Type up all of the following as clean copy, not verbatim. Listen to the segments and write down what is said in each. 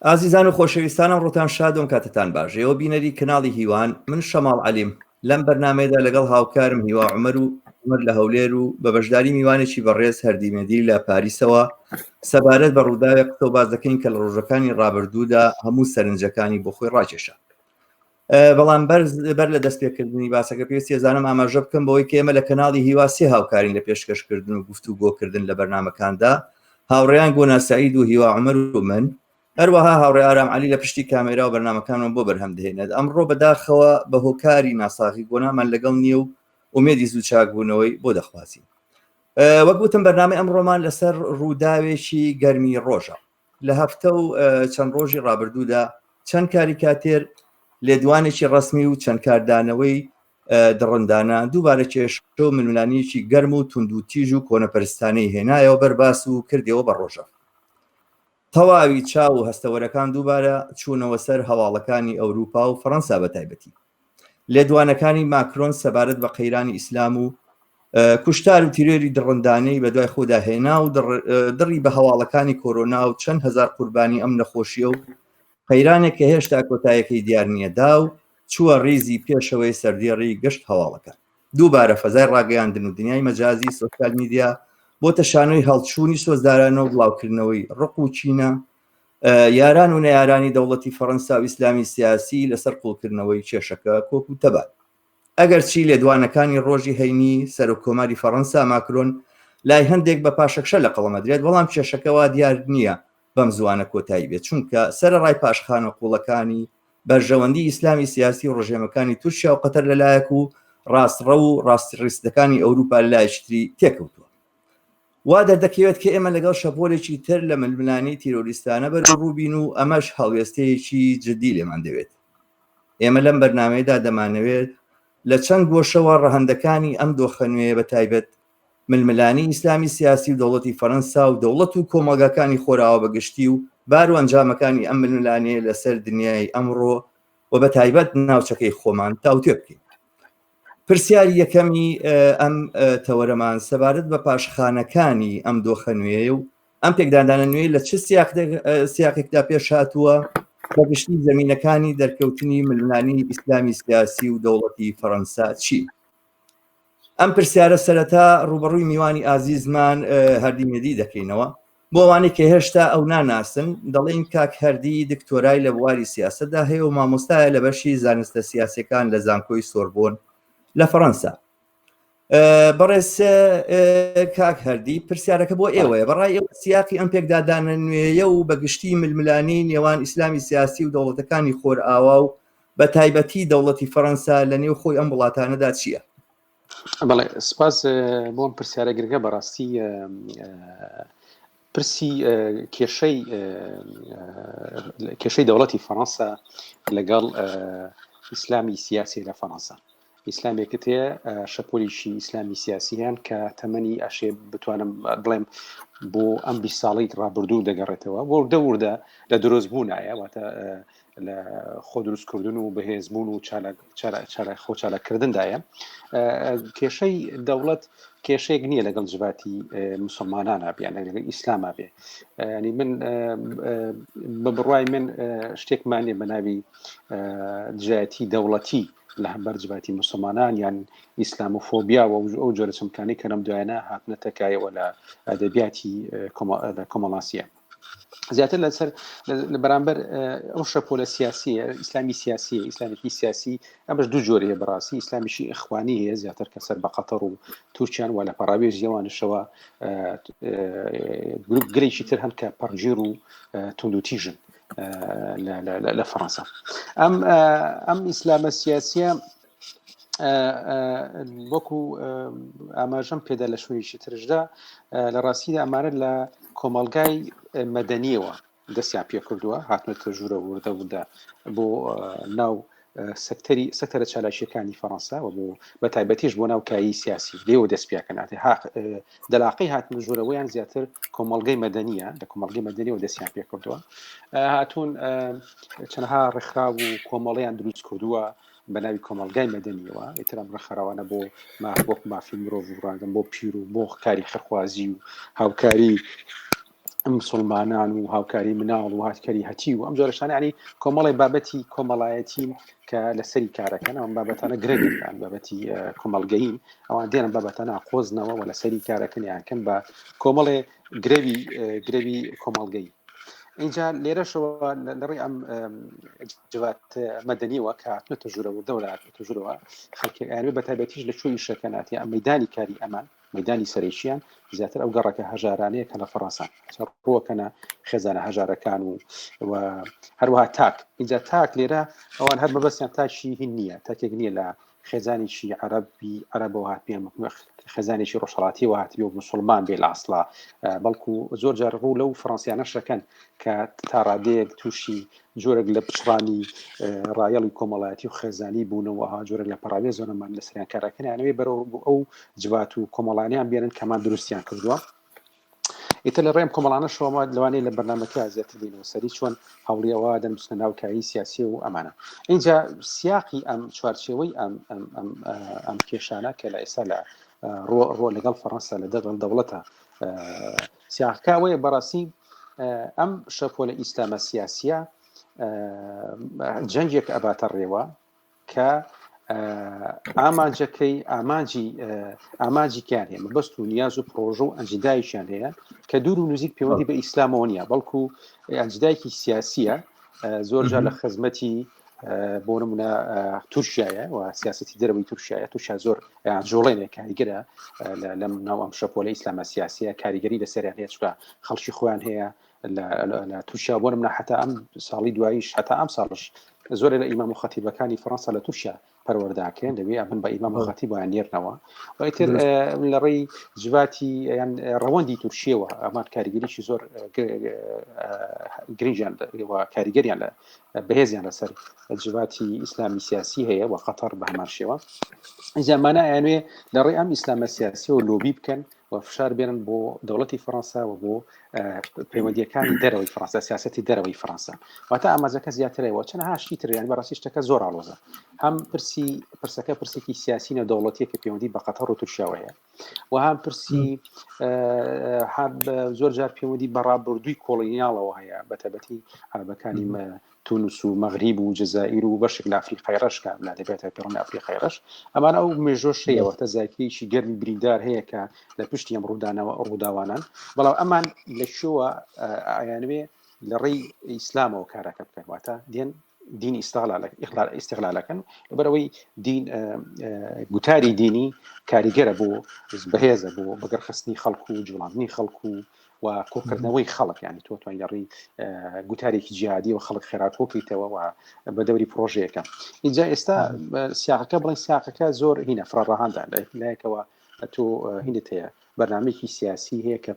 ئازیزان و خۆشەویستانم ڕۆتان شاد و کاتتان باش ئێوە بینەری کەناڵی هیوان من شەماڵ عەلیم لەم بەرنمەیەدا لەگەڵ هاوکارم هیوا عومەر و عومەر لە هەولێر و بە بەشداری میوانێکی بەڕێز هەردی مێدی لە پاریسەوە سەبارەت بە ڕووداوێک قسە و باس دەکەین کە لە ڕۆژەکانی ڕابردوودا هەموو سەرنجەکانی بۆ خۆی ڕاکێشا بەڵام بەر لە دەستپێکردنی باسەکە پێویستی زانم ئاماژە بکەم بەوەی کە ئێمە لە کەناڵی هیوا سێ هاوکارین لە پێشکەشکردن و گفتوگۆکردن لە بەرنمەکاندا هاوڕێیان گۆنا سعید و هیوا عمر و من هەروەها هاوڕێ ئارام علی لە پشتی کامێرا و بەرنمەکانمان بۆ بەرهەم دێنێت ئەمڕۆ بەداخەوە بە هۆکاری ناساغی گۆنامان لەگەڵ نییە و ئومێدی زوو چاکبوونەوەی بۆ دەخوازین وەک وتم بەرنامەی ئەمڕۆمان لەسەر ڕووداوێکی گەرمی ڕۆژە لە هەفتە و چەند ڕۆژی ڕابردوودا چەند کاریکاتێر لێدوانێکی ڕەسمی و چەند کاردانەوەی دڕندانە دووبارە کێشە و ململانیەکی گەرم و توندوتیژ و کۆنەپەرستانەی هێنایەوە بەرباس و کردەوە بە ڕۆژە تەواوی چاو و هەستەوەرەکان دووبارە چوونەوە سەر هەواڵەکانی ئەوروپا و فەڕەنسا بە تایبەتی. لێدوانەکانی ماکرۆن سەبارەت بە قەیرانی ئیسلام و کوشتار و تیرۆری دڕندانەی بەدوای خۆدا هێنا و دڕی بە هەواڵەکانی کۆرۆنا و چەند هەزار قوربانی ئەم نەخۆشیە و قەیرانێک کە هێشتا کۆتایەکەی دیار نییە دا و چووە ڕیزی پێشەوەی سەردێڕی گشت هەواڵەکان. دووبارە فەزای ڕاگەیاندن و دنیای مەجازی سۆسیال میدیا بۆتە شانۆی هەڵچوونی سۆزدارانە و بڵاوکردنەوەی ڕق و کینە یاران و نەیارانی دەوڵەتی فەڕەنسا و ئیسلامی سیاسی لەسەر قوڵکردنەوەی کێشەکە کۆک و تەبان. ئەگەرچی لێدوانەکانی ڕۆژی هەینی سەرۆک کۆماری فەڕەنسا ماکرۆن لای هەندێک بە پاشەکشە لە قەڵەمەدرێت، بەڵام کێشەکە وا دیار نییە بەم زووانە کۆتایی بێت، چونکە سەرەڕای پاشخانە قووڵەکانی بەرژەوەندی ئیسلامی سیاسی و ڕژێمەکانی تورکیا و قەتەر لەلایەک و ڕاستڕەو و ڕاستڕیستەکانی ئەوروپا لەلایەکی تری تێکەوتووە. وا دەردەکەوێت کە ئێمە لەگەڵ شەپۆلێکی تر لە ململانێی تیرۆریستانە بەرەوڕوو بین و ئەمەش هەڵوێستەیەکی جددی لێمان دەوێت. ئێمە لەم بەرنامەیەدا دەمانەوێت لە چەند گۆشەوە ڕەهەندەکانی ئەم دۆخە نوێیە بە تایبەت ململانێی ئیسلامی سیاسی و دەوڵەتی فەرەنسا و دەوڵەت و کۆمەڵگاکانی خۆراوا بە گشتی و بار و ئەنجامەکانی ئەم ململانێیە لەسەر دنیای ئەمڕۆ و بە تایبەت ناوچەکەی خۆمان تاوتوێ بکەین. پرسیاری یەکەمی ئەم تەوەرەمان سەبارەت بە پاشخانەکانی ئەم دۆخە نوێیە و ئەم پێکدادانە نوێ لە چ سیاقێکدا پێش هاتووە بە گشتی زمینەکانی دەرکەوتنی ململانێی ئیسلامی سیاسی و دەوڵەتی فەڕەنسا چی؟ ئەم پرسیارە سەرەتا ڕوبەڕووی میوانی ئازیزمان هەردی مێدی دەکەینەوە بۆ ئەوانەی کە هێشتا ئەو ناناسن دەڵێین کاک هەردی دکتۆرای لە بواری سیاسەتدا هەیە و مامۆستایە لە بەشی زانستە سیاسەکان لە زانکۆی سۆربۆن لە فەڕەنسا بەڕێز کاک هەردی پرسیارەکە بۆ ئێوەیە بەڕای ئێوە سیاقی ئەم پێکدادانە نوێیە و بە گشتی ململانێی نێوان ئیسلامی سیاسی و دەوڵەتەکانی خۆرئاوا و بە تایبەتی دەوڵەتی فەڕەنسا لە نێو خۆی ئەم وڵاتانەدا چییە؟ بەڵێ سپاس بۆ ئەم پرسیارە گرنگە بەڕاستی پرسی کێشەی کێشەی دەوڵەتی فەڕەنسا لەگەڵ ئیسلامی سیاسی لە فەڕەنسا ئیسلامێکت هەیە شەپۆلیکی ئیسلامی سیاسی هەن کە تەمەنی ئەشێ بتوانم بڵێم بۆ ئەم 20 ساڵی ڕابردوو دەگەڕێتەوە وردە وردە لە دروست بوونایە واتە لە خۆ دروستکردن و بەهێزبوون و خۆ چالاککردندایە کێشەی دەوڵەت کێشەیەک نییە لەگەڵ جڤاتی مسلمانانە بیان لەگەڵ ئیسلاما بێ ینی من بە بڕای من شتێکمان نیە بە ناوی دژایەتی دەوڵەتی لە هەمبەر جڤاتی مسلمانان یان ئیسلامۆفۆبیا و ئەو جۆرە چەمکانی کە لەم دوایانە هاتنەتە کایەوە لە ئەدەبیاتی کۆمەڵناسیە. زیاتر لەسەر لە بەرامبەر ئەو شەپۆلە سیاسیە ئیسلامی سیاسی ئیسلامیکی سیاسی ئەمەش دوو جۆری هەیە بەڕاستی ئیسلامیشی ئیخوانی هەیە زیاتر کە سەر بە قەتەر و تورکیان و لە پەڕاوێژی ئەوانشەوە گروپ گرێکی تر هەن کە پەڕگیر و توندوتیژن لە فەڕەنسا ئەم ئەم ئیسلامە سیاسیە وەکو ئاماژەم پێدا لە شوێنێکی ترشدا لە ڕاستیدا ئەمانە لە کۆمەڵگای مەدەنیەوە دەستیان پێکردووە هاتنەتە ژوورە وردە وردە بۆ ناو سەکتەری سەکتەرە چالاکیەکانی فەڕەنسا و بۆ بە تایبەتیش بۆ ناو کایی سیاسی لێوە دەست پێکەناتێ دەلاقەی هاتنە ژوورەوەیان زیاتر کۆمەڵگەی مەدەنیە لە کۆمەڵگەی مەدەنیەوە دەستیان پێکردووە هاتوون چەندها ڕێکخراو و کۆمەڵیان دروست کردووە بە ناوی کۆمەڵگای مەدەنیەوە ئیتر ئەم ڕێکخراوانە بۆ ماف وەک مافی مرۆڤ و ڕاگەم بۆ پیر و بۆ کاری خێرخوازی و هاوکاری. مسلمانان و هاوکاری مناڵ و هاتکەری هەتی و ئەم جۆرەشانە ینی کۆمەڵی بابەتی کۆمەڵایەتین کە لەسەری کارەکەن ئەم بابەتانە گرنگن بابەتی کۆمەڵگەین ئەوان دێنە بابەتانە قۆزنەوە و لەسەری کارەکەن یانکەن بە کۆمەڵێ گرەوی گرەوی کۆمەڵگەی اینجا لێرەشەوە لەڕێی ئەم جڤات مەدەنیەوە کە هاتنەتە ژوورەوە وردەوە هاتنەتە ژوورەوە خەڵکێک ئەیانوێ بە تایبەتیش لە کوێ ئیشەکەناتی ئەم مەدانی کاری ئەمان مەدانی سەرەکییان زیاتر ئەو گەڕەکە هەژارانەیە کە لە فەڕەنسان ڕووەکەنە خێزانە هەژارەکان و و هەروەها تاک اینجا تاک لێرە ئەوان هەر مەبەستیان تاکی هین نییە تاکێک نییە لە خێزانێکی عەرەبی عەرەبەوە هاتبێ خێزانێکی ڕۆژهەڵاتیەوە هاتبێ و مسلمان بێ لە ئەسڵا بەڵکو زۆر جار ڕوو لەو فڕەنسیانە شەکەن کە تا ڕادەیەک تووشی جۆرێک لە پچڕانی ڕایەڵی کۆمەڵایەتی و خێزانی بوونەوە ها جۆرێک لە پەراوێ زۆرەمان لەسەریان کارەکەنیانەوەی بەرەو ئەو جڤات و کۆمەڵانیان بێنن کەمان دروستیان کردووە ئیتر لە ڕێم کۆمەڵانە شۆمە لەوانەیە لە بەرنامەکە زیاتر بینەوە سەری چۆن هەوڵی ئەوە دەن بچنە ناو کاری سیاسی و ئەمانە اینجا سیاقی ئەم چوارچێوەی ئەم ئەم ئەم ئەم کێشانە کە لە ئێستا لە ڕۆ ڕۆ لەگەڵ فەڕەنسا لە دەگەڵ دەوڵەتە سیاقەکە ئەوەیە بەڕاستی ئەم شەپۆلە ئیسلامە سیاسیە جەنگێک ئەباتە ڕێوە کە ئامانجەکەی ئامانجی ئامانجیکیان هەیە مەبەست و نیاز و پرۆژە و ئەنجدایشیان هەیە کە دوور و نزیک پەیوەندی بە ئیسلامەوە نیە بەڵکو ئەنجدایکی سیاسیە زۆر جار لە خزمەتی بۆ نمونە تورکیایە و سیاستی دەرەوەی تورکیایە تورکیا زۆر جوڵێنێ کاریگەرە لەم ناو ئەم شەپۆلە ئیسلامە سیاسیە کاریگەری لەسەریان هەیە چکە خەڵکی خۆیان هەیە لە تورکیا بۆ نمونە حتا ئەم ساڵی دواییش حتا ئەم ساڵش زۆرێ لە ئیمام و خەتیبەکانی فەڕەنسا لە تورکیا پەروەرداکرێن دەبێ ئەبن بە ئیمام و خەتیب وایان نێرنەوە و ئیتر لە ڕێی جڤاتی یان ڕەوەندی تورکیەوە ئەمان کاریگەریی زۆر گرنگیان و کاریگەریان لە بەهێزیان لەسەر جڤاتی ئیسلامی سیاسی هەیە و قەتەر بە هەمان شێوە ئینجا مانا ئەیانوێ لە ڕێی ئەم ئیسلامە سیاسیەوە لۆبی بکەن و فشار بێنن بۆ دەوڵەتی فەڕەنسا و بۆ پەیوەندیەکانی دەرەوەی فەڕەنسا سیاستی دەرەوەی فەڕەنسا واتە ئاماجەکە زیاترەوە چەنەها شتی تر یان بەڕاستی شتەکە زۆر ئاڵۆزە هەم پرسی پرسەکە پرسێکی سیاسی نێودەوڵەتیە کە پەیوەندی بە قەتەر و تورکیاوە هەیە و هەم پرسی زۆر جار پەیوەندی بە ڕابردووی کۆڵۆنیاڵەوە هەیە بەتایبەتی عەرەبەکانی تونس و مەغریب و جەزائیر و بەشێک لە ئەفریقای ڕەش کە لا دەبێتە پێڕۆن ئەفریقای ڕەش ئەمان ئەو مێژۆش هەیە واتە زاکرێکی گەرمی بریندار هەیە کە لە پشتی ئەم ڕوودانەوە ڕووداوانان بەڵام ئەمان لە شووە ئایانوێ لە ڕێی ئیسلامەوە کارەکە بکەن واتە دێن دین ئیستغلالەکەن لەبەرەوەی دین گوتاری دینی کاریگەرە بۆ بەهێزە بۆ بەگەرخستنی خەڵک و جوڵاندنی خەڵک و و کۆکردنەوەی خەڵک ینی تۆ توانین لە ڕێی گوتارێکی جیادی و خەڵک خێرا کۆکەیتەوە و بە دەوری پرۆژەیەەکە اینجا ئێستا سیاقەکە بڵین سیاقەکە زۆر هینە فڕەڕەهاندا لایەکەوە تۆ هینت هەیە بەرنمەیەکی سیاسی هەیە کە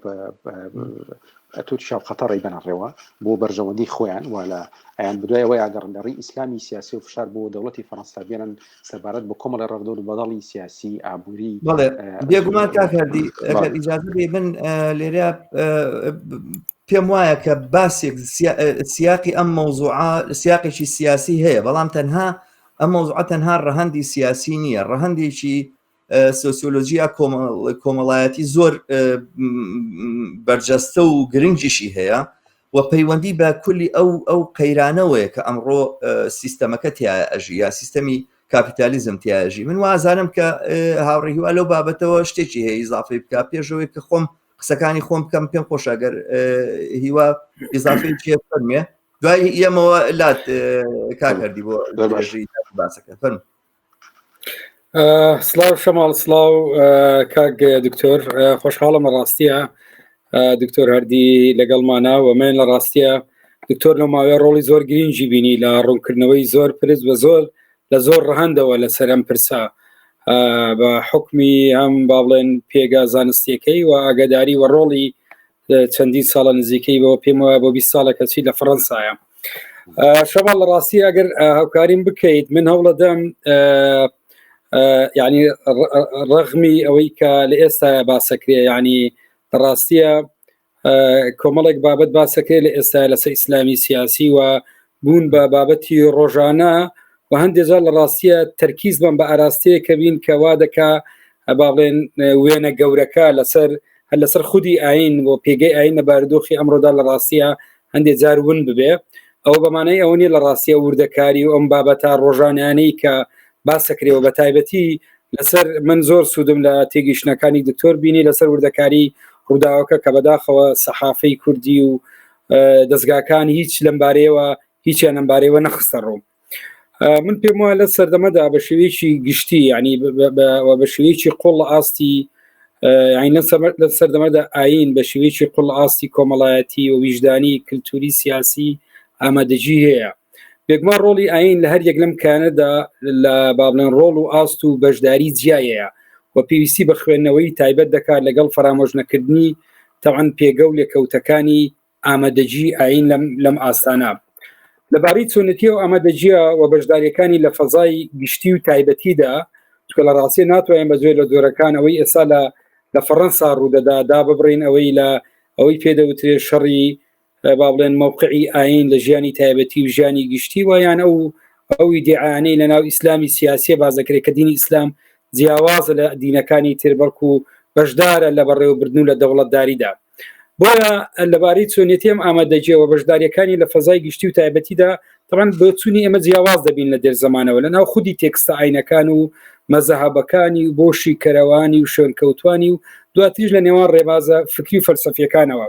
تورکیا و قەتەڕی بەنەڕێوە بۆ بەرژەوەندی خۆیان و لە ئەیان بدوای ئەوەی ئاگەڕن لە ڕێی ئیسلامی سیاسی و فشار بۆ دەوڵەتی فەڕەنسا بێنن سەبارەت بە کۆمەڵی ڕەغدۆر و بەدەڵی سیاسی ئابووری بەڵێ بێگومان کاک هەردی ئەگەر ئیجازە بێ من لێرە پێم وایە کە باسێک سیاقی ئەم مەوزوعە سیاقێکی سیاسی هەیە بەڵام تەنها ئەم مەوزوعە تەنها ڕەهەندی سیاسی نییە ڕەهەندێکی سۆسیۆلۆژیا کۆمەڵایەتی زۆر بەرجەستە و گرنگیشی هەیە و پەیوەندی بە کولی ئەو ئەو قەیرانەوەیە کە ئەمڕۆ سیستەمەکە تیا ئەژی یا سیستەمی کاپیتالیزم تیاژی من وازانم کە هاوڕێ هیوا لەو بابەتەوە شتێکی هەیە ئیزافەی بکە پێشەوەی کە خۆم قسەکانی خۆم بکەم پێم خۆشە گەر هیوا ئیزافەی چیە فەرمێ دوای ئێمەوە لات کاکردی بۆ باسەکە فەرم سلااو شەماڵ سلااو کاک دکتۆر خۆشحاڵم لە ڕاستیە دکتۆر هەردی لەگەڵمانە و من لە ڕاستیە دکتۆر لەو ماوەیە ڕۆڵی زۆر گرنگی بینی لە ڕوونکردنەوەی زۆر پرس بە زۆر لە زۆر ڕەهندەوە لەسەر ئەم پرسە بە حکمی هەم با بڵێن پێگا زانستیەکەی و ئاگاداری و ڕۆڵی چەندین ساڵە نزیکەی بەوە پێم وایە بۆ 20 ساڵە کەچی لە فەڕەنسایە شەماڵ لە ڕاستی ئەگەر هاوکاریم بکەیت من هەوڵەدەم یعنی ڕەغمی ئەوەی کە لە ئێستا باسەکرێ یعنی ڕاستیە کۆمەڵێک بابەت باسەکرێ لە ئێستا لەسەر ئیسلامی سیاسی و بوون بە بابەتی ڕۆژانە و هەندێک جار لە ڕاستیە تەرکیز بم بە ئاراستەیە کە بین کە وا دەکا با بڵێن وێنە گەورەکە لەسەر هەر لەسەر خودی ئاین و پێگەی ئاین لە بارودۆخی ئەمڕۆدا لە ڕاستیە هەندێک جار ون ببێ ئەوە بەمانای ئەوە نیە لە ڕاستیە وردەکاری و ئەم بابەتە ڕۆژانیانەی کە باسەکرێەوە بە تایبەتی لەسەر من زۆر سوودم لە تێگەیشتنەکانی دکتۆر بینی لەسەر وردەکاری ڕووداوەکە کە بەداخەوە سەحافەی کوردی و دەستگاکان هیچ لەمبارەیەوە هیچیان لەمبارەیەوە نەخستە ڕوو من پێم وایە لە سەردەمەدا بە شێوەیەکی گشتی ینی بە شێوەیەکی قوڵ لە ئاستی لە سەردەمەدا ئاین بە شێوەیەکی قوڵ ئاستی کۆمەڵایەتی و ویژدانی کللتوری سیاسی ئامادەگی هەیە بێگومان ڕۆڵی ئاین لە هەر یەک لەم کانەدا لە بابلێن ڕۆڵ و ئاست و بەشداری جیایەیە و پێویستی بە خوێندنەوەی تایبەت دەکات لەگەڵ فەرامۆش نەکردنی تەعاان پێگە و لێکەوتەکانی ئامادەگی ئاین لەم لەم ئاستانە لەبارەی چۆنێتی و ئامادەگیە و بەشداریەکانی لە فەزای گشتی و تایبەتیدا چکە لە ڕاستیە ناتوانین بە جۆر لە جۆرەکان ئەوەی ئێستا لە لە فەڕەنسا ڕوودەدا داببڕین ئەوەی لە ئەوەی پێدەوترێ شەڕی با بڵێن مەوقعی ئاین لە ژیانی تایبەتی و ژیانی گشتی و یان ئەو ئەو ئیدیعانەی لە ناو ئیسلامی سیاسیە باز دەکرێت کە دینی ئیسلام جیاوازە لە دینەکانی تر بەڵکو بەشدارە لە بەڕێوەبردن و لە دەوڵەتداریدا بۆیە لەبارەی چۆنیەتی ئەم ئامادەگیەوە بەشداریەکانی لە فەزای گشتی و تایبەتیدا تەبعەن بۆچوونی ئێمە جیاواز دەبین لە دێر زەمانەوە لە ناو خودی تێکستە ئاینەکان و مەزەهەبەکانی و بۆشی کەرەوانی و شوێنکەوتوانی و دواتریش لە نێوان ڕێبازە فکری و فەلسەفیەکانەوە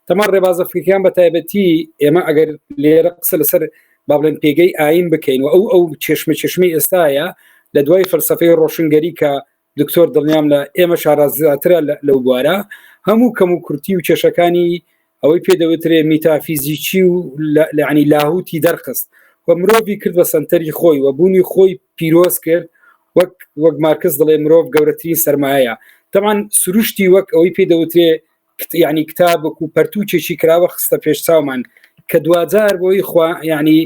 تەمان ڕێبازە فکریان بە تایبەتی ئێمە ئەگەر لێرە قسە لەسەر با بڵێن پێگەی ئاین بکەین و ئەو ئەو چێشمە چێشمەی ئێستاە لە دوای فەلسەفەی ڕۆشنگەری کە دکتۆر دڵنیام لە ئێمە شارازاترە لەو بوارە هەموو کەم و کورتی و کێشەکانی ئەوەی پێدەوترێ میتافیزیکی و لەعنی لاهوتی دەرخست و مرۆڤی کرد بە سنتەری خۆی و بوونی خۆی پیرۆز کرد وەک وەک مارکس دەڵێ مرۆڤ گەورەترین سرمایە تەمان سروشتی وەک ئەوەی پێدەوترێ یعنی کتابێک و پەرتوکێکی کراوە خستە پێش چاومان کە دواجار بۆی خوا یعنی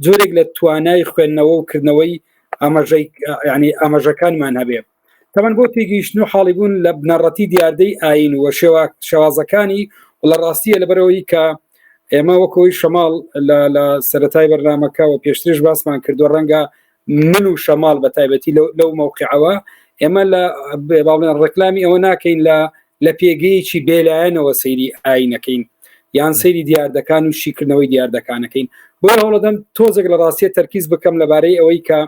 جۆرێک لە توانای خوێندنەوە و کردنەوەی ئاماژەی ینی ئاماژەکانمان هەبێ تەمان بۆ تێگەیشتن و حاڵی بوون لە بنەڕەتی دیاردەی ئاین و شێوا شێوازەکانی و لە ڕاستیە لەبەرەوەی کە ئێمە وەکۆی شەماڵ لە سەتای بەرنمەکە و پێشترش باسمان کردو ڕەنگە من و شەماڵ بە تایبەتی لەو مەوقعەوە ئێمە لە باڵێن ڕێکلامی ئەوە ناکەین لە لە پێگەیەکی بێلایەنەوە سەیری ئاینەکەین یان سەیری دیاردەکان و شیکردنەوەی دیاردەکانەکەین بۆ هەوڵەدەم تۆزێک لە ڕاستیە تەرکیز بکەم لەبارەی ئەوەی کە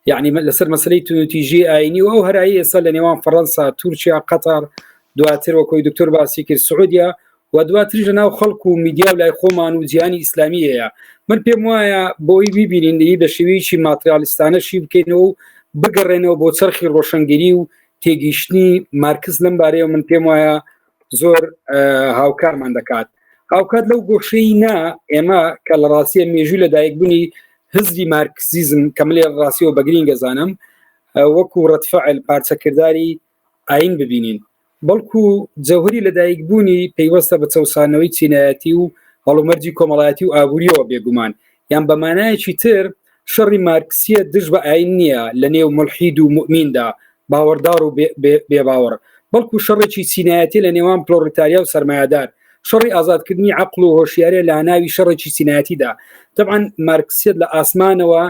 یعنی لەسەر مەسلەی توندوتیژی ئاینی و ئەو هەرایی ئێستا لە نێوان فەڕەنسا تورکیا قەتەر دواتر وەکۆی دکتۆر باسی کرد سعودیا و دواتریش لە ناو خەڵک و میدیا و لای خۆمان و جیهانی ئیسلامی هەیە من پێم وایە بۆی بیبینین ی بە شێوەیەکی ماتریالیستانە شی بکەینەوە و بگەڕێنەوە بۆ چەرخی ڕۆشنگەری و تێگەیشتنی مارکس لەم بارەیەوە من پێم وایە زۆر هاوکارمان دەکات هاوکات لەو گۆشەی نا ئێمە کە لە ڕاستیە مێژوو لە دایکبوونی هزری مارکسیزم کە من لێ ڕاستیەوە بە گرینگەزانم وەکو ڕەتفعل پارچەکرداری ئاین ببینین بەڵکو جەوهری لەدایکبوونی پەیوەستە بە چەوسانەوەی چینایەتی و هەڵومەرجی کۆمەڵایەتی و ئابووریەوە بێگومان یان بە مانایەکی تر شەڕی مارکسیە دژ بە ئاین نییە لە نێو ملحید و مؤمیندا باوەڕدار و بێباوەڕ بەڵکو شەڕێکی چینایەتی لە نێوان پلۆڕیتاریا و سەرمایەدار شەڕی ئازادکردنی عقل و هۆشیارە لە ناوی شەڕێکی چینایەتیدا طبعا مارکسیەت لە ئاسمانەوە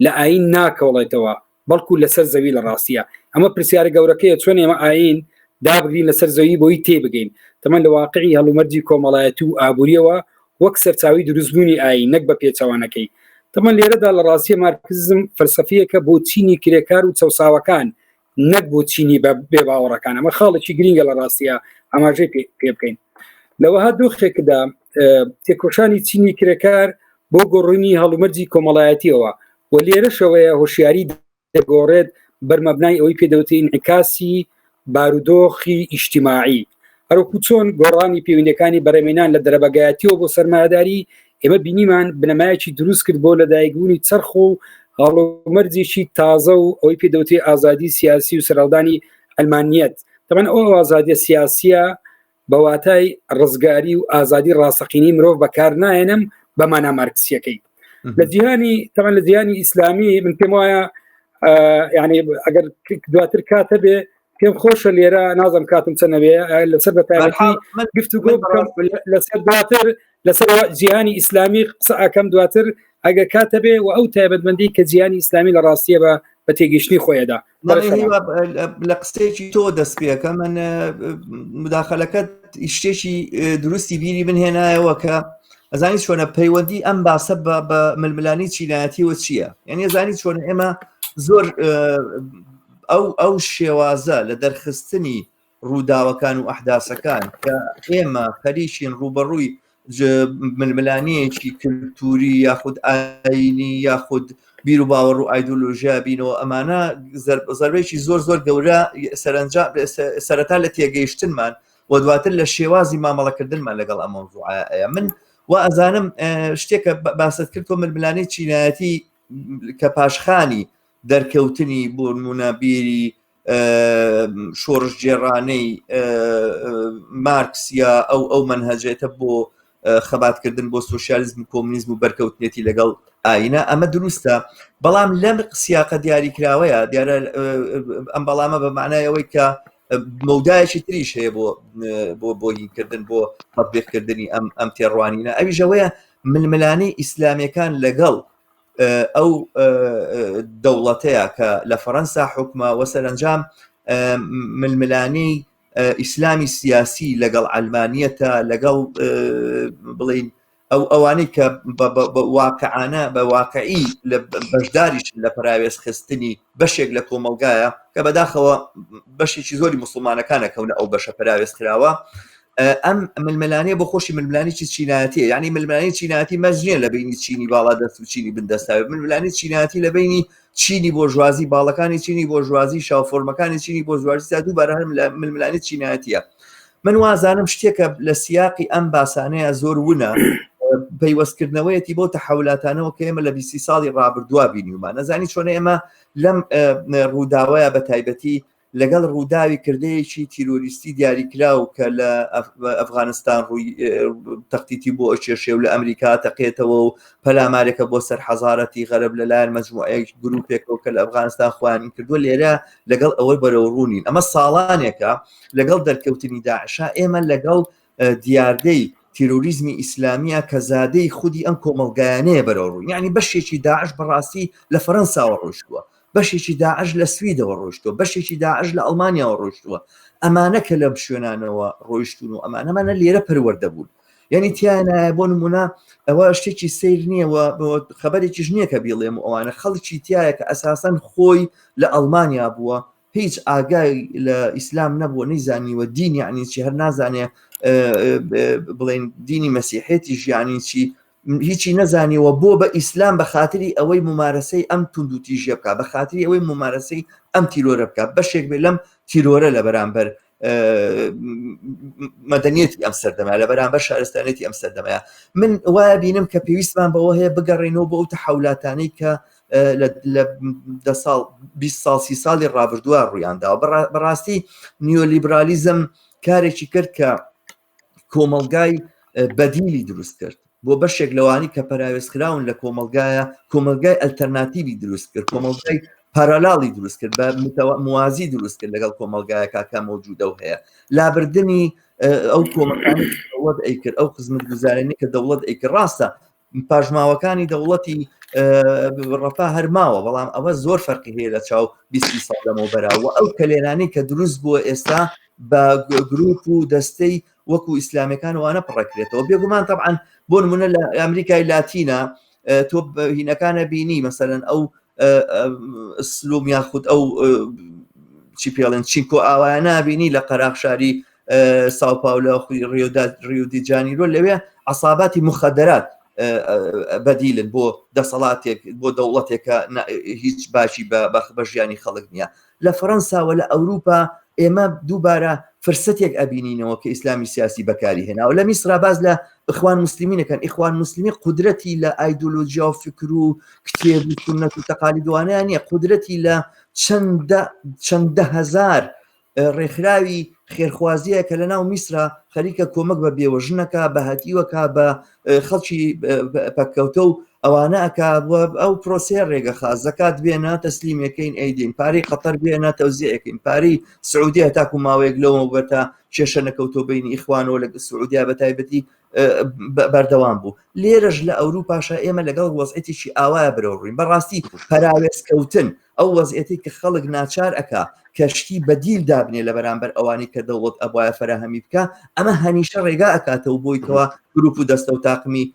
لە ئاین ناکەوڵێتەوە بەڵکو لەسەر زەوی لە ڕاستیە ئەمە پرسیارە گەورەکەیە چۆن ئێمە ئاین دابگرین لەسەر زەوی بۆی تێبگەین تەمان لە واقعی هەڵومەرجی کۆمەڵایەتی و ئابووریەوە وەک سەرچاوی دروستبوونی ئاین نەک بە پێچەوانەکەی تەمان لێرەدا لە ڕاستیە مارکسیزم فەلسەفیەکە بۆ چینی کرێکار و چەوساوەکان نەک بۆ چینی بە بێ باوەڕەکان ئەمە خاڵێکی گرینگە لە ڕاستیە ئاماژەی پێ بکەین لەوەها دۆخێکدا تێکۆشانی چینی کرێکار بۆ گۆڕینی هەڵومەرجی کۆمەڵایەتیەوە و لێرەشەوەیە هۆشیاری دەگۆڕێت بەرمەبنای ئەوەی پێدەوتێ ئینعکاسی بارودۆخی ئیجتیماعی هەروەکو چۆن گۆڕانی پەیوەندیەکانی بەرەمێنان لە دەرەبەگایەتیەوە بۆ سەرمایەداری ئێمە بینیمان بنەمایەکی دروست کرد بۆ لەدایکبوونی چەرخ و هەڵومەرجێکی تازە و ئەوەی پێدەوتێ ئازادی سیاسی و سەرهەڵدانی ئەلمانیەت تەبعەن ئەو ئازادیە سیاسیە بە واتای ڕزگاری و ئازادی ڕاستەقینەی مرۆڤ بەکار نایەنم بە مانا مارکسیەکەی لە جیهانی تەمان لە جیهانی ئیسلامی من پێم وایە یعنی ئەگەر دواتر کاتە بێ پێم خۆشە لێرە نازم کاتم چەند نەبێ لەسەر بە تایبەتی گفتوگۆ بکەم لەسەر دواتر لەسەر جیهانی ئیسلامی قسە ئەکەم دواتر ئەگەر کاتە بێ و ئەو تایبەتمەندی کە جیهانی ئیسلامی لە ڕاستیە بە بە تێگەیشتنی خۆیدا. لە قسەیەکی تۆ دەست پێەکە من مداخلەکەت شتێکی دروستی بیری من هێنایەوە کە ئەزانی چۆنە پەیوەندی ئەم باسە بە ململانی چینایەتیەوە چییە؟ یعنی ئەزانی چۆن ئێمە زۆر ئەو ئەو شێوازە لە دەرخستنی ڕووداوەکان و ئەحداسەکان کە ئێمە خەریکین ڕووبەڕووی ململانێیەکی کللتوری یاخود ئاینی یاخود بیر و باوەڕ و ئایدۆلۆژیا بینەوە ئەمانە زەربێکی زۆر زۆر گەورە سەرنجا سەرەتا لە تێگەیشتنمان و دواتر لە شێوازی مامەڵەکردنمان لەگەڵ ئەم مەوزوعەیە من و ئەزانم شتێکە باست کرد تۆ ململانێی چینایەتی کە پاشخانی دەرکەوتنی بۆ نمونە بیری شۆڕشگێڕانەی مارکس یا ئەو ئەو مەنهەجێتە بۆ خەباتکردن بۆ سوسیالیزم و کۆمونیزم و بەرکەوتنێتی لەگەڵ ئاینە ئەمە دروستە بەڵام لەم سیاقە دیاریکراوەیە دیارە ئەم بەڵامە بە معنای ئەوەی کە مەودایەکی تریش هەیە بۆ بۆ بۆ هینکردن بۆ تەطبیقکردنی ئەم ئەم تێڕوانینە ئەویش ئەوەیە ململانێی ئیسلامیەکان لەگەڵ ئەو دەوڵەتەیە کە لە فەرەنسا حکومە وە سەرەنجام ململانێی ئیسلامی سیاسی لەگەڵ ئەلمانیەتە لەگەڵ بڵین ئەو ئەوانەی کە واقعانە بە واقعی لە بەشداریش لە پەراوێز خستنی بەشێک لە کۆمەلگایە کە بەداخەوە بەشێکی زۆری مسلمانەکانە کەونە ئەو بەشە پەراوێز خراوە ئەم ململانێ بۆ خۆشی ململانێکی چینایەتیە یعنی ململانێی چینایەتی مەرج نییە لە بینی چینی باڵا دەست و چینی بندەستاوێ ململانێی چینایەتی لە بینی چینی بۆرژوازی باڵەکانی چینی بۆرژوازی شاوفۆرمەکانی چینی بۆرژوازی تا دووبارە هەر ململانێی چینایەتیە من وازانم شتێکە لە سیاقی ئەم باسانەیە زۆر ونە پەیوەستکردنەوەیەتی بۆ تەحولاتانەوە کە ئێمە لە 20 ساڵی ڕابردووە بینیومان نەزانی چۆن ئێمە لەم ڕووداوەیە بە تایبەتی لەگەڵ ڕووداوی کردەیەکی تیرۆریستی دیاریکراو کە لە ئەفغانستان ڕووی تەختیتی بۆ ئەکێشێ و لە ئەمریکا تەقێتەوە و پەلامارێکە بۆ سەر حەزارەتی غەرب لەلایەن مەجموعەیەک گروپێکەوە کە لە ئەفغانستان خۆیان کردووە لێرە لەگەڵ ئەوەی بەرەو ڕوونین ئەمە ساڵانێکە لەگەڵ دەرکەوتنی داعشا ئێمە لەگەڵ دیاردەی تیرۆریزمی ئیسلامیە کە زادەی خودی ئەم کۆمەڵگایانەیە بەرەو ڕوو یعنی بەشێکی داعش بەڕاستی لە فەرەنساوە ڕۆشتووە بەشێکی داعش لە سویدەوە ڕۆشتووە بەشێکی داعش لە ئەڵمانیاوە ڕۆشتووە ئەمانە کە لەم شوێنانەوە ڕۆیشتون و ئەمانەمانە لێرە پەروەردە بوون یعنی تیانایە بۆ نمونە ئەوە شتێکی سیر نییە و خبرێکیش نییە کە بیڵێم و ئەوانە خەڵکی تایە کە ئەساسەن خۆی لە ئەڵمانیا بووە هیچ ئاگای لە ئیسلام نەبووە نەیزانیوە دین یعنی چی هەر نازانێ بڵێن دینی مەسیحێتی ژیانی چی هیچی نەزانیوە بۆ بە ئیسلام بە خاتری ئەوەی ممارەسەی ئەم توند و تیژیە بکە بە خاتری ئەوەی ممارەسەی ئەم تیرۆرە بکە بەشێک بێ لەم تیرۆرە لە بەرامبەر مەدەنیەتی ئەم سەردەمە لە بەرامبەر شارستانێتی ئەم سەردەمەیە من وایە بینم کە پێویستمان بەوە هەیە بگەڕێنەوە بۆ ئەو تەحولاتانەی کە لە دە ساڵ 20 ساڵ سی ساڵی ڕابردووە ڕوویانداوە بەڕاستی نیۆلیبرالیزم کارێکی کرد کە کۆمەڵگای بەدیلی دروست کرد بۆ بەشێک لەوانی کە پەراوێزخراون لە کۆمەلگایە کۆمەلگای ئەلتەرناتیوی دروست کرد کۆمەلگای پارالێلی دروست کرد بە موازی دروست کرد لەگەڵ کۆمەلگایەکە کە مەوجودە و هەیە لابردنی ئەو کۆمەکانی دەوڵەت ئەی کرد ئەو خزمەت گوزارانی کە دەوڵەت ئەی کرد ڕاستە پاشماوەکانی دەوڵەتی ڕەفا هەرماوە بەڵام ئەوە زۆر فەرقی هەیە لە چاو 20 ساڵ لەمەوبەرا و ئەو کەلێنانی کە دروست بووە ئێستا بە گروپ و دەستەی وەکو ئیسلامیەکان وانە پڕەکرێتەوە بێگومان طبعا بۆ نمونە لە ئەمریکای لاتینە تۆ هینەکانە بینی مەسەرەن ئەو سلوم یاخود ئەو چی پێڵێن چینکۆ ئاوایە نابینی لە قەراغ شاری ساوپاولە خوی ڕیۆدا ریودی جانیرۆ لەوێ عساباتی مخدرات بەدیلن بۆ دەسەڵاتێک بۆ دەوڵەتێکە هیچ باشی بە بە ژیانی خەڵک نییە لە فەرەنساوە لە ئەوروپا ئێمە دووبارە فرسەتێک ئەبینینەوە کە ئیسلامی سیاسی بەکاری هێناوە لە میسرا باز لە ئیخوان مسلمینەکەن ئیخوان مسلمی قودرەتی لە ئایدۆلۆژیا و فکر و کتێب و سوننەت و تەقالیدوانەیان نییە قودرەتی لە چەندە چەندە هەزار ڕێکخراوی خێرخوازیە کە لە ناو میسرا خەریکە کۆمەک بە بێوەژنەکە بە هەتیوەکە بە خەڵکی پەککەوتە و ئەوانە ئەکا ئەو پرۆسەیە ڕێگە خا زەکات بێنە تەسلیمەکەین ئەیدین پارەی قەتەر بێنە تەوزیعەکەین پارەی سعودیە تاکو ماوەیەک لەوە بەتا کێشە نەکەوتۆ بینی ئیخوانەوە لە سعودیا بە تایبەتی بەردەوام بوو لێرەش لە ئەوروپاشە ئێمە لەگەڵ وەزعێتێکی ئاوایە بەرەو ڕووین بەڕاستی پەراوێزکەوتن ئەو وەزعێتی کە خەڵک ناچار ئەکا کەشتی بەدیل دابنێ لە بەرامبەر ئەوانەی کە دەوڵەت ئەبواە فەراهەمی بکە ئەمە هەمیشە ڕێگا ئەکاتەوە بۆی کەوا گروپ و دەستە و تاقمی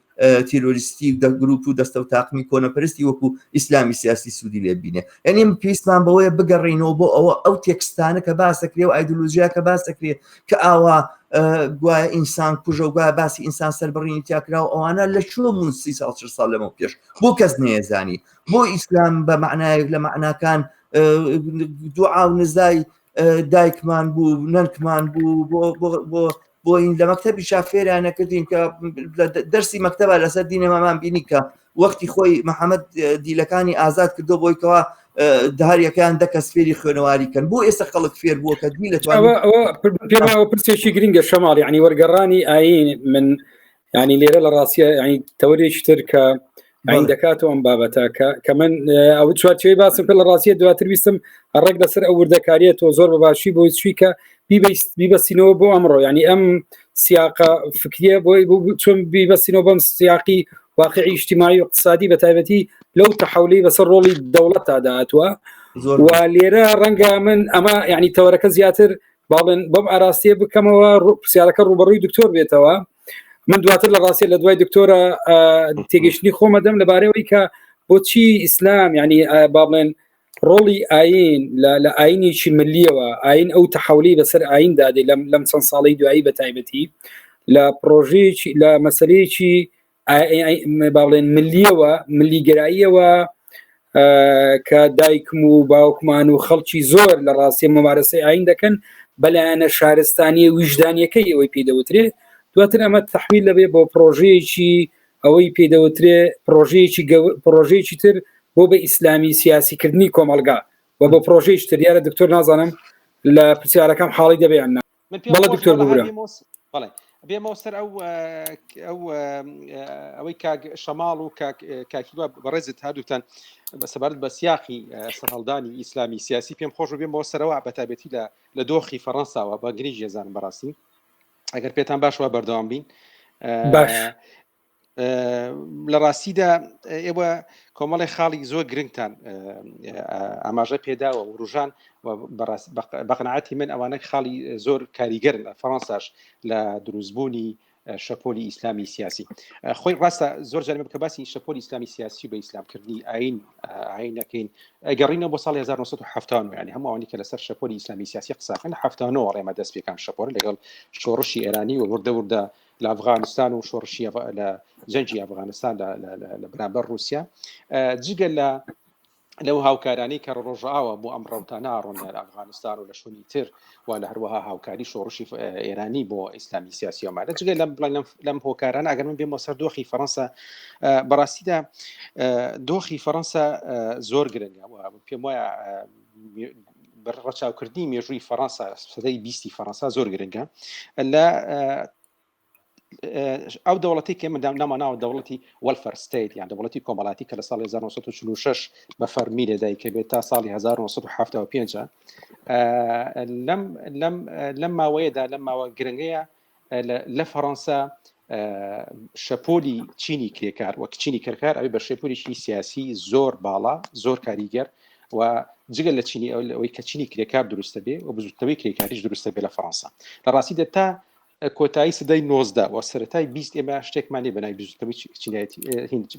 تیرۆریستی و گروپ و دەستە و تاقمی کۆنەپەرستی وەکو ئیسلامی سیاسی سوودی لێ بینێ یعنی پێویستمان بەوەیە بگەڕینەوە بۆ ئەوە ئەو تێکستانە کە باس دەکرێ و ئایدۆلۆژیا کە باس دەکرێ کە ئاوا گوایە ئینسان کوژە و گوایە باسی ئینسان سەربڕینی تیاکرا و ئەوانە لە کوێ بوون سی ساڵ چل ساڵ لەمەو پێش بۆ کەس نەیەزانی بۆ ئیسلام بە معنایەک لە معناکان دوعا و نزای دایکمان بوو نەنکمان بوو بۆ بۆ بۆ بۆ این لە مەکتەبی شافێریان نەکردین کە دەرسی مەکتەبە لەسەر دینەمامان بینی کە وەختی خۆی محەممەد دیلەکانی ئازاد کردو بۆی کەوا داریەکان دە کەس فێری خوێنەواری کەن بۆ ئێستا خەڵک فێر بووە کە دی لە پێمەوە پرسێکی گرنگە شەماڵ ینی وەرگەڕانی ئاین من ینی لێرە لە ڕاستە ینی تەوەرێکی تر کە ئەین دەکاتەوە ئەم بابەتە کە کە من ئەو چوارچەوەی باسم کرد لە ڕاستیە دواتر ویستم ڕێک لەسەر ئەو وردەکاریە تۆ زۆر بەباشی بۆی چوی کە بیبەستینەوە بۆ ئەمڕۆ ینی ئەم سیاقە فکریە بۆی چۆن بیبەستینەوە بەم سیاقی واقعی اجتماعی و اقتصادی بە تایبەتی لەو تەحولی بەسەر ڕۆڵی دەوڵەتدا داهاتوە و لێرە ڕەنگە من ئەمە یعنی تەوەرەکە زیاتر باڵێن بەم ئاراستەیە بکەمەوە پرسیارەکە ڕوبەڕووی دکتۆر بێتەوە من دواتر لە ڕاستیە لە دوای دکتۆرە تێگەشتنی خۆمە دەم لەبارەوەی کە بۆچی ئیسلام ینی با بڵێن ڕۆڵی ئاین لە ئاینێکی ملیەوە ئاین ئەو تەحولی بەسەر ئاین دادێ لەم لەم چەند ساڵی دوایی بە تایبەتی لە پرۆژەیەکی لە مەسلەیەکی با بڵێن ملیەوە ملیگەراییەوە کە دایکم و باوکمان و خەڵکی زۆر لە ڕاستیە ممارەسەی ئاین دەکەن بەلایەنە شارستانیە ویژدانیەکەی ئەوەی پێی دەوترێ دواتر ئەمە تحویل دەبێ بۆ پرۆژەیەکی ئەوەی پێی دەوترێ پرۆژەیەکی پرۆژەیەکی تر بۆ بە ئیسلامی سیاسیکردنی کۆمەلگا و بۆ پرۆژەیەکی تر دیارە دکتۆر نازانم لە پرسیارەکەم حاڵی دەبێ یان نا من پێم بەڵێ خۆش دکتۆر بەڵێ هەر ببورە بێمەوە بەڵێ بێمەوە سەر ئەو ئەو ئەوەی کاک شەماڵ و کاک کاکیوا بەڕێزت هەردووتان بە سەبارەت بە سیاقی سەرهەڵدانی ئیسلامی سیاسی پێم خۆش بێمەوە سەرەوە بە تایبەتی لە لە دۆخی فەڕەنساوە بە گرنگی ێزانم بەڕاستی ئەگەر پێتان باش وە بەردەوام بین باش لە ڕاستیدا ئێوە کۆمەڵی خاڵی زۆر گرنگتان ئاماژە پێداوە وروژان بەقناعەتی من ئەوانە خاڵی زۆر کاریگەرن لە فەڕەنساش لە دروستبوونی شەپۆلی ئیسلامی سیاسی خۆی ڕاستە زۆر جارمە کە باسی شەپۆلی ئیسلامی سیاسی بە ئیسلامکردنی ئاین ئاین نەکەین گەڕینەوە بۆ ساڵی 1970 ینی هەموو ئەوانی کە لەسەر شەپۆلی ئیسلامی سیاسی قساکەن لە 79 ڕێمە دەست پێکام شەپۆل لەگەڵ شۆڕشی ئێرانی و وردە وردە لە ئەفغانستان و شۆڕشی لە جەنگی ئەفغانستان لە بەرامبەر رووسیا جگە لە لەو هاوکارانی کە ڕۆژئاوا بۆ ئەم ڕوتانە ڕۆن لە ئەفغانستان و لە شوێنی تر و لە هەروەها هاوکاری شۆڕشی ئێرانی بۆ ئیسلامی سیاسی ئەمانە جگە لەم لەم هۆکارانە ئەگەر من بێمەوە سەر دۆخی فەڕەنسا بەڕاستیدا دۆخی فەڕەنسا زۆر گرنگە و پێم وایە ڕەچاوکردنی مێژووی فەڕەنسا سەدەی بیستی فەڕەنسا زۆر گرنگە لە ئەو دەوڵەتی کە من ناما ناوە دەوڵەتی welfare state یان دەوڵەتی کۆمەڵاتی کە لە ساڵی 1946 بە فەرمی لەدایکە بێت تا ساڵی 1975 لەم لەم لەم ماوەیەدا لەم ماوە گرنگەیە لە فەڕەنسا شەپۆلی چینی کرێکار وەک چینی کرێکار ئەوی بە شەپۆلێکی سیاسی زۆر باڵا زۆر کاریگەر و جگە لە چینی ئەوەی کە چینی کرێکار دروستە بێ و بزوتنەوەی کرێکاریش دروستە بێ لە فەڕەنسا لە ڕاستیدا تا کۆتایی سەدەی 19 و سەرەتای 20 ئێمە شتێکمان نیە بەناوی بزوتنەوەی چینایەتی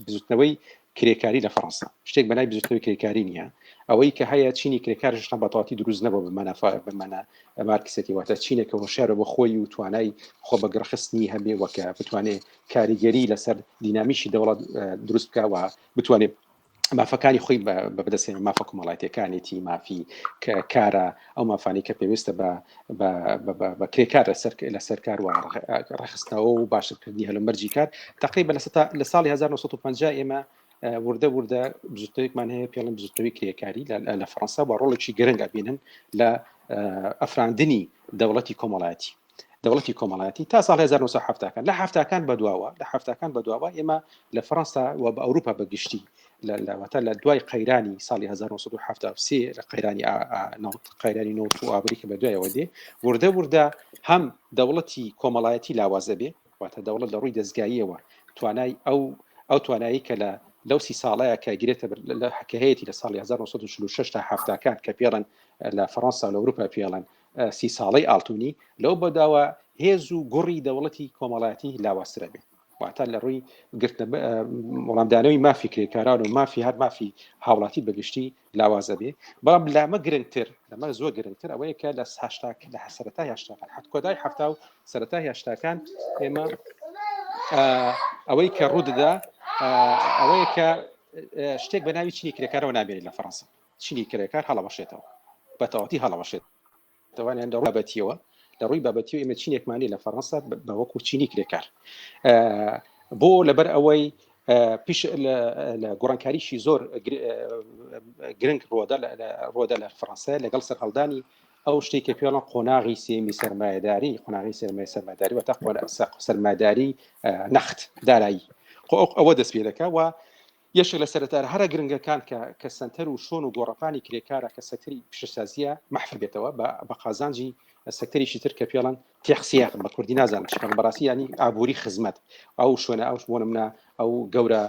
بزوتنەوەی کرێکاری لە فەڕەنسا شتێک بەناوی بزوتنەوەی کرێکاری نییە ئەوەی کە هەیە چینی کرێکار هێشتا بە تەواوەتی دروست نەبووە بە مانا بە مانا مارکسێتی واتە چینێکە هۆشیارە بۆ خۆی و توانای خۆ بەگەڕخستنی هەبێ وەکە بتوانێت کاریگەری لەسەر دینامیکی دەوڵەت دروست بکە و بتوانێت مافەکانی خۆی بە بەدەستێنە مافە کۆمەڵایەتەکانێتی مافی کارە ئەو مافانی کە پێویستە بە بە کرێکار لەسەر لەسەر کار و ڕێخستنەوە و باشترکردنی هەلومەرجی کار تقریبا لە ساڵی 1950 ئێمە وردە وردە بزوتنەوەیەکمان هەیە پێڵن بزوتنەوەی کرێکاری لە فەڕەنسا بە ڕۆڵێکی گرنگ ئەبینن لە ئەفراندنی دەوڵەتی کۆمەڵایەتی. دەوڵەتی کۆمەڵایەتی تا ساڵ 1970کان لە هەفتاکان بەدواوە لە هەفتاکان بەدواوە ئێمە لە فەرەنسا و بە ئەوروپا بە گشتی لەواتە لە دوای قەیرانی ساڵی 1973 لە قەیرانی قەیرانی نەوت و ئابووری کە بەدوایەوە دێ وردە وردە هەم دەوڵەتی کۆمەڵایەتی لاوازە بێ واتە دەوڵەت لە ڕووی دەستگاییەوە توانای ئەو ئەو توانایی کە لە لەو سی ساڵەیە کە گرێتە لە کە هەیەتی لە ساڵی 1946 تا هەفتاکان کە پێڵەن لە فەڕەنسا لە ئەوروپا پێڵەن سی ساڵەی ئاڵتونی لەو بەداوە هێز و گوڕی دەوڵەتی کۆمەڵایەتی لاوازترە بێت واتە لە ڕووی گرتنە وەڵامدانەوەی مافی کرێکاران و مافی هەر مافی هاوڵاتی بەگشتی لاوازە بێ بەڵام لامە گرنگتر لەمە زۆر گرنگتر ئەوەیە کە لە هەشتا لە سەرەتای هەشتاکان حەت کۆدای حەفتا و سەرەتای هەشتاکان ئێمە ئەوەی کە ڕوودەدا ئەوەیە کە شتێک بە ناوی چینی کرێکارەوە نامێنێت لە فەڕەنسا چینی کرێکار هەڵەوەشێتەوە بە تەواتی هەڵەوەشێت توانیان لە بابەتیەوە لە ڕووی بابەتی و ئێمە چینێکمانی لە فەڕەنسا بە وەکو چینی کرێکار بۆ لەبەر ئەوەی پیش لە گۆڕانکاریشی زۆر گرنگ ڕۆدە ڕۆدە لە فەڕەنسا لەگەڵ سەرهەڵدانی ئەو شتێک کە پێڵەن قۆناغی سێمی سەرمایەداری قۆناغی سەرمایە سەرمایداری واتە سەرمایداری نەخت دارایی ئەوە دەست پێ دەکا و یەکێک لە سەرەتارە هەرە گرنگەکان کە کە سەنتەر و شۆن و گۆڕەپانی کرێکارە کە سەکتەری پیشەسازییە مەحف بێتەوە بە بە قازانجی سەکتەریکی تر کە پێڵەن تێخسیاق بە کوردی نازانم چی پێڵن بەڕاستی ینی ئابووری خزمەت ئەو شوێنە ئەو بۆ نمونە ئەو گەورە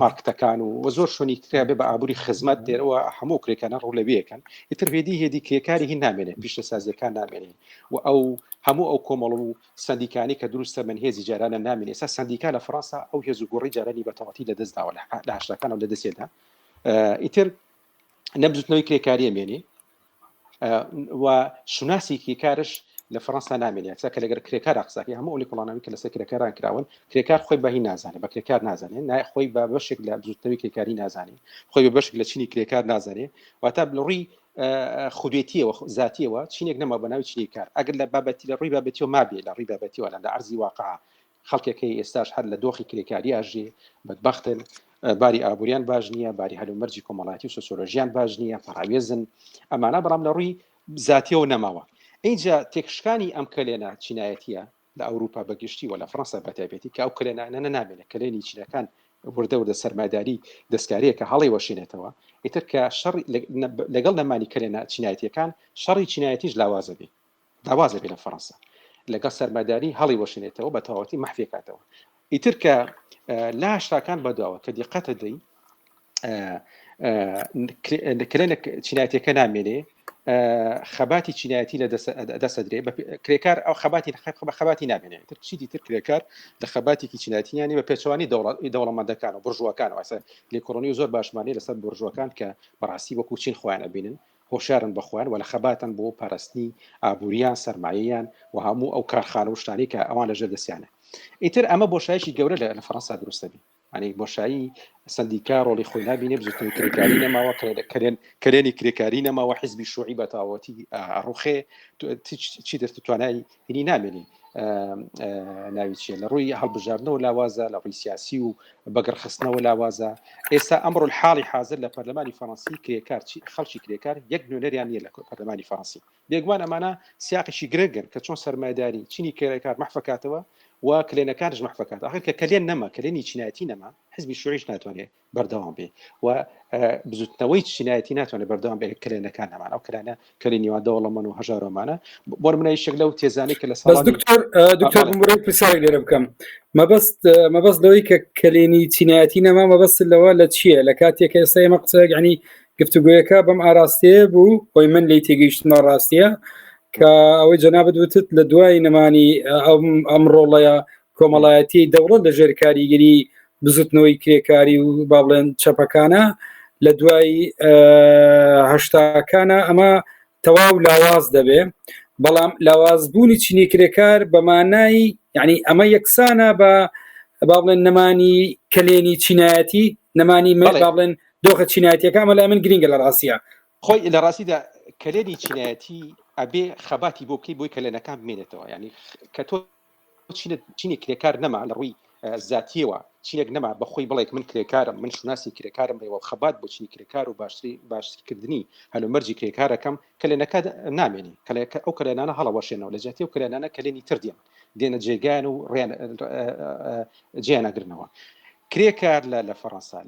مارکتەکان و وە زۆر شوێنی تریا بێ بە ئابووری خزمەت دێرەوە هەموو کرێکانە ڕوو لەوێکەن ئیتر هێدی هێدی کرێکاری هی نامێنێت پیشەسازیەکان نامێنێ و ئەو هەموو ئەو کۆمەڵ و سەندیکانی کە دروستە من هێزی جارانە نامێنێ ئێستا سەندیکا لە فەڕەنسا ئەو هێز و گوڕی جارانی بە تەواتی لە دەست داوە لە هەشتاکانەوە لە دەستێدا ئیتر نەبزوتنەوەی کرێکاریە مێنێ و شوناسی کرێکارش لە فەڕەنسا نامێنێت کە لەگەر کرێکار قساکەی هەموو ئەو لێکۆڵانەوەی کە لەسەر کرێکاران کراون کرێکار خۆی بەهی نازانێت بە کرێکار نازانێت نای خۆی بە بەشێک لە بزوتنەوەی کرێکاری نازانێت خۆی بە بەشێک لە چینی کرێکار نازانێت واتە لە ڕووی خودێتیەوە زاتیەوە چینێک نەما بە ناوی چینی کار ئەگەر لە بابەتی لە ڕووی بابەتیەوە مابێ لە ڕووی بابەتیەوە لە عەرزی واقع خەڵکێک هەیە ئێستاش هەر لە دۆخی کرێکاری ئاژێ بەدبەختن باری ئابووریان باش نییە باری هەلومەرجی کۆمەڵاتی و سۆسیۆلۆژیان باش نییە پەراوێزن ئەمانە بەڵام لە ڕووی زاتیەوە نەماوە اینجا تێکشکانی ئەم کەلێنە چینایەتیە لە ئەوروپا بە گشتی و لە فڕەنسا بە تایبەتی کە ئەو کەلێنانە نامێنێت کەلێنی چینەکان وردە وردە سەرمایداری دەستکاریەکە هەڵی وەشێنێتەوە ئیتر کە شەڕ لەگەڵ نەمانی کەلێنە چینایەتیەکان شەڕی چینایەتیش لاوازە بێ لاوازە بێ لە فەڕەنسا لەگەڵ سەرمایداری هەڵی وەشێنێتەوە بە تەواوەتی مەحفێکاتەوە ئیتر کە لە هەشتاکان بەدواوە کە دیقەتە دەی کلێنە چینایەتەکە نامێنێ خەباتی چینایەتی لە دەسەدرێ کرێکار ئەو خەباتی خەباتی نامێنێت تر چیدی تر کرێکار لە خەباتێکی چینایەتیانی بە پێچوانی دەوڵەمەندەکان و بڕژوەکان واسە لێکۆڵنی زۆر باشمانی لەسەر بڕژوەکان کە بەڕاستی وەکو چین خۆیان ئەبینن هۆشیارن بە خۆیان و لە خەباتن بۆ پاراستنی ئابووریان سەرمایەیان و هەموو ئەو کارخانە و شتانەی کە ئەوان لەژێر دەستیانە ئیتر ئەمە بۆشایشی گەورە لە فەڕەنسا دروستە بی ئەنی بۆشایی سندیکا ڕۆڵی خۆی نابینێ بزوتنەوەی کرێکاری نەماوە کەلێن کەلێنی کرێکاری نەماوە حزبی شوعی بە تەواوەتی ڕوخێ چی دەست توانای هینی نامێنێ ناوی چیە لە ڕووی هەڵبژاردنەوە لاوازە لە ڕووی سیاسی و بەگەڕخستنەوە لاوازە ئێستا ئەمڕۆ حاڵی حاضر لە پەرلەمانی فەڕەنسی کرێکار خەڵکی کرێکار یەک نوێنەریان نییە لە پەرلەمانی فەڕەنسی بێگومان ئەمانە سیاقێکی گرنگن کە چۆن سەرمایەداری چینی کرێکار مەحفەکاتەوە و کلێنەکانش مەحفەکات ئاخر کە کەلێن نەما کەلێنی چینایەتی نەما حزبی شوعیش ناتوانێت بەردەوام بێ و بزوتنەوەی چینایەتی ناتوانێت بەردەوام بێ کلێنەکان نەمان ئەو کلانە کەلی نێوان دەوڵەمەن و هەژارۆمانە بۆ منە شێک لەو تێزانەی کە لە ساڵ دکتۆر دکتۆر بمڕێ پرسیارێک لێرە بکەم مەبەست مەبەست لەوەی کە کەلێنی چینایەتی نەما مەبەست لەوە لە چییە لە کاتێک ئێستا ئێمە قسە یعنی گفتوگۆیەکە بەم ئاراستەیە بوو خۆی من لی تێگەیشتمە ڕاستیە کە ئەوەی جەنابت وتت لە دوای نەمانی ئەم ئەم ڕۆڵەیە کۆمەڵایەتی دەوڵەت لە ژێر کاریگەری بزوتنەوەی کرێکاری و با بڵێن چەپەکانە لە دوای هەشتاکانە ئەمە تەواو لاواز دەبێ بەڵام لاوازبوونی چینی کرێکار بە مانای یعنی ئەمە یەکسانە بە با بڵێن نەمانی کەلێنی چینایەتی نەمانی با بڵێن دۆخە چینایەتیەکە ئەمە لای من گرنگە لە ڕاستیە خۆی لە ڕاستیدا کەلێنی چینایەتی ئەبێ خەباتی بۆ بکەی بۆی کەلێنەکان بمێنێتەوە ینی کە تۆ چینی کرێکار نەما لە ڕووی زاتیەوە چینێک نەما بە خۆی بڵێک من کرێکارم من شوناسی کرێکارم هەیە و خەبات بۆ چینی کرێکار و باشتری باشترکردنی هەلومەرجی کرێکارەکەم کەلێنەکە نامێنی کەلێکە ئەو کەلێنانە هەڵەوەشێنەوە لە جیاتی ئەو کەلێنانە کەلێنی تر دێن دێنە جێگایان و ڕێیان جێیان ئەگرنەوە. کرێکار لە لە فەڕەنسا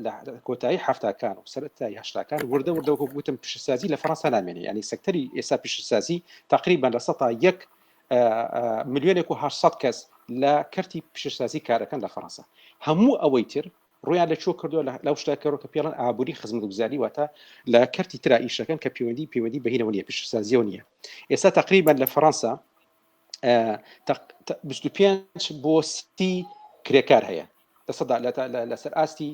لە کۆتایی هەفتاکان و سەرەتای هەشتاکان وردە وردە وەکو گوتم پیشەسازی لە فەڕەنسا نامێنێ یعنی سەکتەری ئێستا پیشەسازی تقریبا لە سەتا یەک ملیۆنێک و 800 کەس لە کەرتی پیشەسازی کارەکەن لە فەڕەنسا هەموو ئەوەی تر ڕویان لە چۆ کردووە لەو شتە کەرۆ کە پێڵەن ئابووری خزمەتگوزاری واتە لە کەرتی ترا ئیشەکەن کە پەیوەندی پەیوەندی بەهینەوە نیە پیشەسازیەوە نییە ئێستا تقریبا لە فەڕەنسا 25 بۆ سی کرێکار هەیە لەسەدا لەسەر ئاستی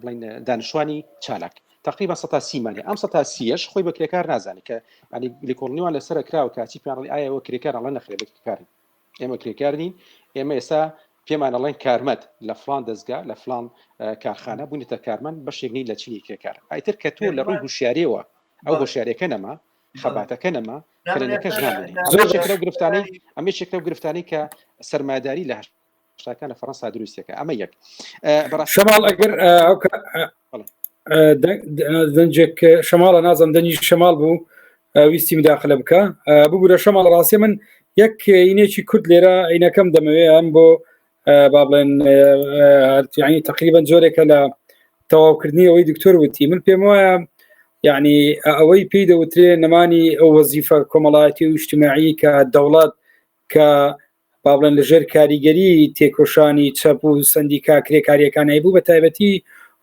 بڵین دانیشتوانی چالاک تقریبا سە سیمانێ ئەم سە سیەش خۆی بە کرێکار نازانێت کە ئەنی لێکۆڵنیوان لەسەر کراوە کاچی پێڵی ئایەوە کرێکار ئەڵە نەخرێ بە کرێکاری ئێمە کرێکار نین ئێمە ئێستا پێمان ئەڵێن کارمەند لە فلان دەستگا لە فلان کارخانە بوونێتە کارمەند بەشێک نین لە چینی کرێکار ئایتر کە تۆ لە ڕووی هوشیاریەوە ئەو هۆشیارەکە نەما خەباتەکە نەما کەلێنەکەش نامێنێ زۆر شێک لەو گرفتانەی ئەمە شێک لەو گرفتانەی کە سەرمایەداری لە هەشتاکان لە فەرەنسا دروستەکە ئەمە یەک شەماڵ ئەگەر دەنجێک شەماڵە نازم دەنگی شەماڵ بوو ویستی مداخلە بکە ببوورە شەماڵ ڕاستی من یەک ئینێکی کورد لێرە ئینەکەم دەمەوێ ئەم بۆ با بڵێن یعنی تقریبا جۆرێکە لە تەواوکردنی ئەوەی دکتۆر وتی من پێم وایە یعنی ئەوەی پێی دەوترێ نەمانی ئەو وەزیفە کۆمەڵایەتی و اجتماعی کە دەوڵەت کە با بڵێن لەژێر کاریگەری تێکۆشانی چەپ و سندیکا کرێکاریەکان هەیبوو بە تایبەتی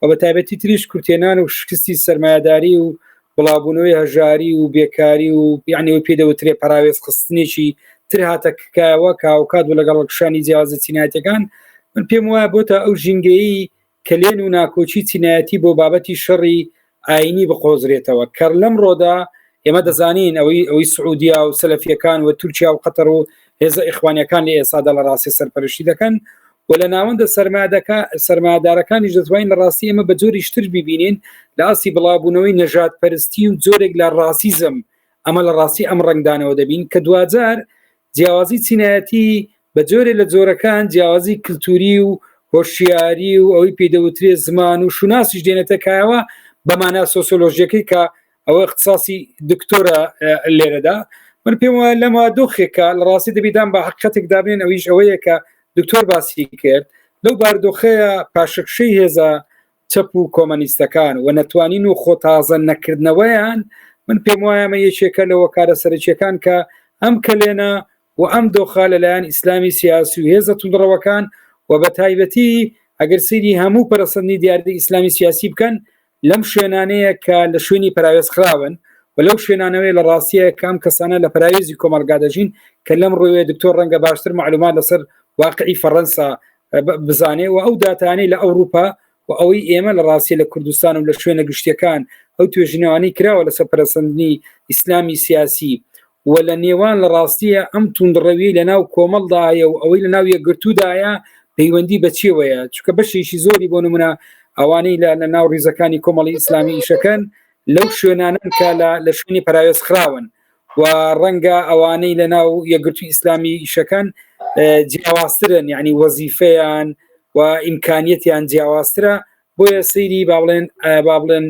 و بە تایبەتی تریش کورتێنان و شکستی سەرمایەداری و بڵاوبوونەوەی هەژاری و بێکاری و یعنی ئەوەی پێ دەوترێ پەراوێز خستنێکی تر هاتە کایەوە کە هاوکات بوو لەگەڵ کشانی جیاوازە چینایەتەکان من پێم وایە بۆتە ئەو ژینگەیی کەلێن و ناکۆکی چینایەتی بۆ بابەتی شەڕی ئاینی بقۆزرێتەوە کە لەم ڕۆدا ئێمە دەزانین ئەوەی ئەوەی سعودیا و سەلەفیەکان و تورکیا و قەتەر و هێزە ئیخوانیەکان لە ئێسادا لە ڕاستی سەرپەرشتی دەکەن و لە ناوەندە سەرمایەدەکە سەرمایەدارەکانیش دەتوانین لە ڕاستی ئێمە بە جۆری شتر ببینین لە ئاستی بڵاوبوونەوەی نەژاد پەرستی و جۆرێک لە ڕاسیزم ئەمە لە ڕاستی ئەم ڕەنگدانەوە دەبین کە دواجار جیاوازی چینایەتی بە جۆرێ لە جۆرەکان جیاوازی کللتوری و هۆشیاری و ئەوەی پێدەوترێ زمان و شوناسیش دێنێتە کایەوە بە مانا سۆسیۆلۆژیەکەی کە ئەوە اختصاصی دکتۆرە لێرەدا من پێم وایە لەما دۆخێکە لە ڕاستی دەبیدان بە حقیقەتێک دابنێن ئەویش ئەوەیە کە دکتۆر باسی کرد لەو باردۆخەیە پاشەکشەی هێزە چەپ و کۆمەنیستەکان و نەتوانین و خۆ تازە نەکردنەوەیان من پێم وایە ئەمە یەکێکە لە وەکارە سەرەکیەکان کە ئەم کەلێنە و ئەم دۆخە لەلایەن ئیسلامی سیاسی و هێزە توندڕەوەکان و بە تایبەتی ئەگەر سەیری هەموو پەرەسەندنی دیاردەی ئیسلامی سیاسی بکەن لەم شوێنانەیە کە لە شوێنی پەراوێز خراون و لەو شوێنانەوەی لە ڕاستیە کە ئەم کەسانە لە پەراوێزی کۆمەڵگا دەژین کە لەم ڕووێ دکتۆر ڕەنگە باشتر معلومات لەسەر واقعی فەڕەنسا بزانێ و ئەو داتانەی لە ئەوروپا و ئەوەی ئێمە لە ڕاستی لە کوردستان و لە شوێنە گشتیەکان ئەو توێژینەوانەی کراوە لەسەر پەرەسەندنی ئیسلامی سیاسی و لە نێوان لە ڕاستیە ئەم توندڕەوی لە ناو کۆمەڵدایە و ئەوەی لە ناو یەکگرتوودایە پەیوەندی بە چیەوەیە چونکە بەشێکی زۆری بۆ نمونە ئەوانەی لە لە ناو ڕیزەکانی کۆمەڵی ئیسلامی ئیشەکەن لەو شوێنانن کە لە لە شوێنی پەراوێز خراون و ڕەنگە ئەوانەی لە ناو یەکگرتوو ئیسلامی ئیشەکەن جیاوازترن یعنی وەزیفەیان و ئیمکانیەتیان جیاوازترە بۆیە سەیری با بڵێن با بڵێن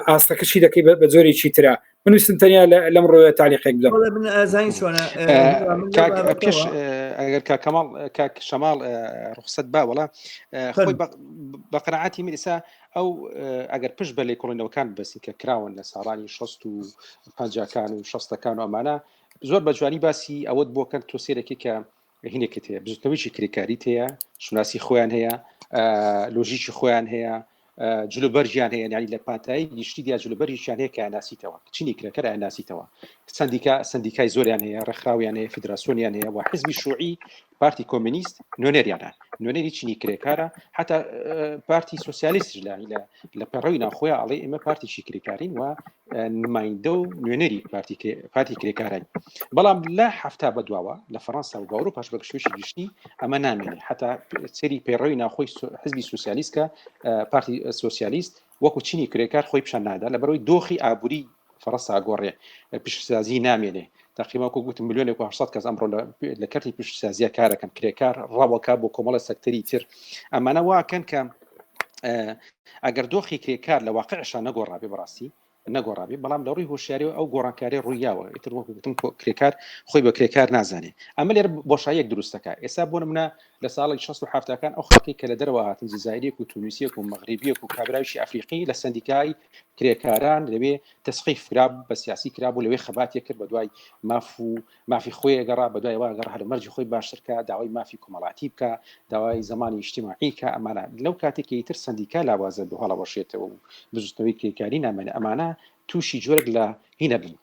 ئاستەکەشی دەکەی بە جۆرێکی ترە من ویستم تەنیا لەم ڕووە تالیقێک بدەم من ئازانی چۆنە پێش ئەگەر کا کەماڵ کاک شەماڵ ڕخسەت با وەڵا خۆی بە قەناعەتی من ئێستا ئەو ئەگەر پشت بە لێکۆڵینەوەکان بەسین کە کراون لە ساڵانی 60 و پەنجاکان و شەستەکان و ئەمانە زۆر بە جوانی باسی ئەوەت بۆ کەن تۆ سێرەکی کە هینێکت هەیە بزوتنەوەیکی کرێکاریت هەیە شوناسی خۆیان هەیە لۆژیکی خۆیان هەیە جلوبەرگیان هەیە یعنی لە پانتایی گشتی دیا جلوبەرگیان هەیە کە ناسیتەوە چینی کرێکار ناسیتەوە سندیکا سندیکای زۆریان هەیە ڕێکخراویان هەیە فیدراسیۆنیان هەیە و حزبی شوعی پارتی کۆمۆنیست نوێنەریانە نوێنەری چینی کرێکارە حتا پارتی سوسیالیستش لە لە پەڕەوی ناوخۆیان ئەڵێ ئێمە پارتیشی کرێکارین و نمایندە و نوێنەری پارتی پارتی کرێکارین بەڵام لە هەفتا بەدواوە لە فەڕەنسا و ئەوروپاش بە گشتێکی گشتی ئەمە نامێنێ حتا سەری پەیڕەوی ناوخۆی حزبی سوسیالیست کە پارتی سوسیالیست وەکو چینی کرێکار خۆی پیشان نادا لە بەرەوەی دۆخی ئابووری فەڕەنسا گۆڕێ پیشەسازی نامێنێ تقریبا وەکو گوتم ملیۆنێک و 800 کەس ئەمڕۆ لە کەرتی پیشەسازیە کارەکەن کرێکار ڕاوەکە بۆ کۆمەڵە سەکتەری تر ئەمانە واکەن کە ئەگەر دۆخی کرێکار لە واقعشا نەگۆڕابێ بەڕاستی نەگۆڕابێ بەڵام لە ڕووی هۆشیاریەوە ئەو گۆڕانکاری ڕوویاوە ئیتر وەکو گوتم کرێکار خۆی بە کرێکار نازانێ ئەمە لێرە بۆشاییەک دروست دەکات ئێستا بۆ نمونە لە ساڵی 60 و هەفتاکان ئەو خەڵکی کە لە دەرەوە هاتن جزایریەک و تونسیەک و مەغریبیەک و کابراویشی ئەفریقی لە سەندیکای کرێکاران لەوێ تەسقیف کرا بە سیاسی کرابوو لەوێ خەباتێک کرد بە دوای ماف و مافی خۆی ئەگەڕا بە دوای وا گەڕا هەلومەرجی خۆی باشتر کا داوای مافی کۆمەڵاتی بکا داوای زمانی ئیجتیماعی کا ئەمانە لەو کاتێک کە ئیتر سەندیکا لاوازە بێ هەڵەوەشێتەوە و بزوتنەوەی کرێکاری نامێنێ ئەمانە تووشی جۆرێک لە هینە بن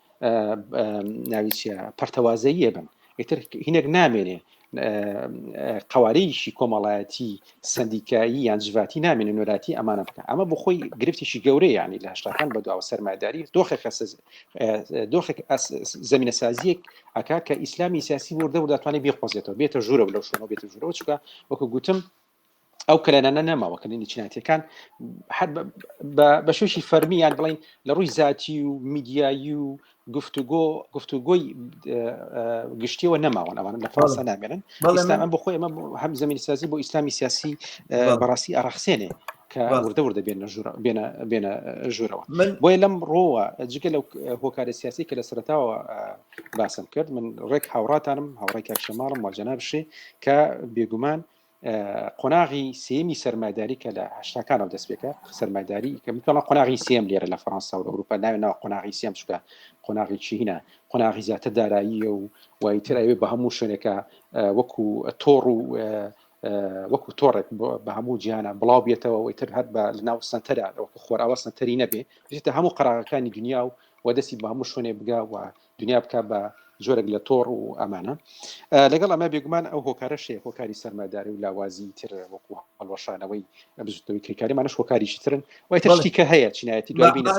ناوی چیە پەرتەوازەییە بن ئیتر هینێک نامێنێ قوارەیەکی کۆمەڵایەتی سندیکایی یان جڤاتی نامێنێ نۆراتی ئەمانە بکە ئەمە بۆ خۆی گرفتێکی گەورەیە ینی لە هەشتاکان بەدواوە سەرمایداری دۆخێک دۆخێک زمینەسازیەک ئەکا کە ئیسلامی سیاسی وردە وردە توانێت بیقۆزێتەوە بێتە ژوورەوە لەو شوێنەوە بێتە ژوورەوە چونکە وەکو گوتم ئەو کەلێنانە نەماوە کەلێنی چینایەتیەکان هەر بە شێوەیەکی فەرمی یان بڵین لە ڕووی زاتی و میدیایی و گفتوگۆ گفتوگۆی گشتیەوە نەماون ئەوانە لە فەرەنسا نامێنن ئیسلام ئەم بۆ خۆی ئەمە هەم زمینی سازی بۆ ئیسلامی سیاسی بەڕاستی ئەڕەخسێنێ کە وردە وردە بێنە ژوورە بێنە بێنە ژوورەوە بۆیە لەم ڕۆوە جگە لەو هۆکارە سیاسی کە لە سەرتاوە باسم کرد من ڕێک هاوڕاتانم هاوڕای کاک شەماڵم واجەنابشێ کە بێگومان قۆناغی سێمی سەرمایداری کە لە هەشتاکانەوە دەست پێکە سەرمایداری کە بتوانم قۆناغی سێم لێرە لە فەڕەنسا و ئەوروپا ناوێ ناو قۆناغی سێم چکە قۆناغی چینە قۆناغی زیاتر داراییە و وای تر ئەوێ بە هەموو شوێنێکە وەکو تۆڕ و وەکو تۆڕێک بە هەموو جیهانە بڵاو بێتەوە و ئیتر هەر بە لەناو سنتەرە وەکو خۆراوە سنتەری نەبێ بچێتە هەموو قەراغەکانی دنیا و و دەستی بە هەموو شوێنێ بگا و دنیا بکە بە جۆرێک لە تۆڕ و ئەمانە لەگەڵ ئەمە بێگومان ئەو هۆکارەش هەیە هۆکاری سەرمایداری و لاوازی تر وەکو هەڵوەشانەوەی بزوتنەوەی کرێکاری مانەش هۆکاریشی ترن وای تر شتی کە هەیە چینایەتی دوای بینە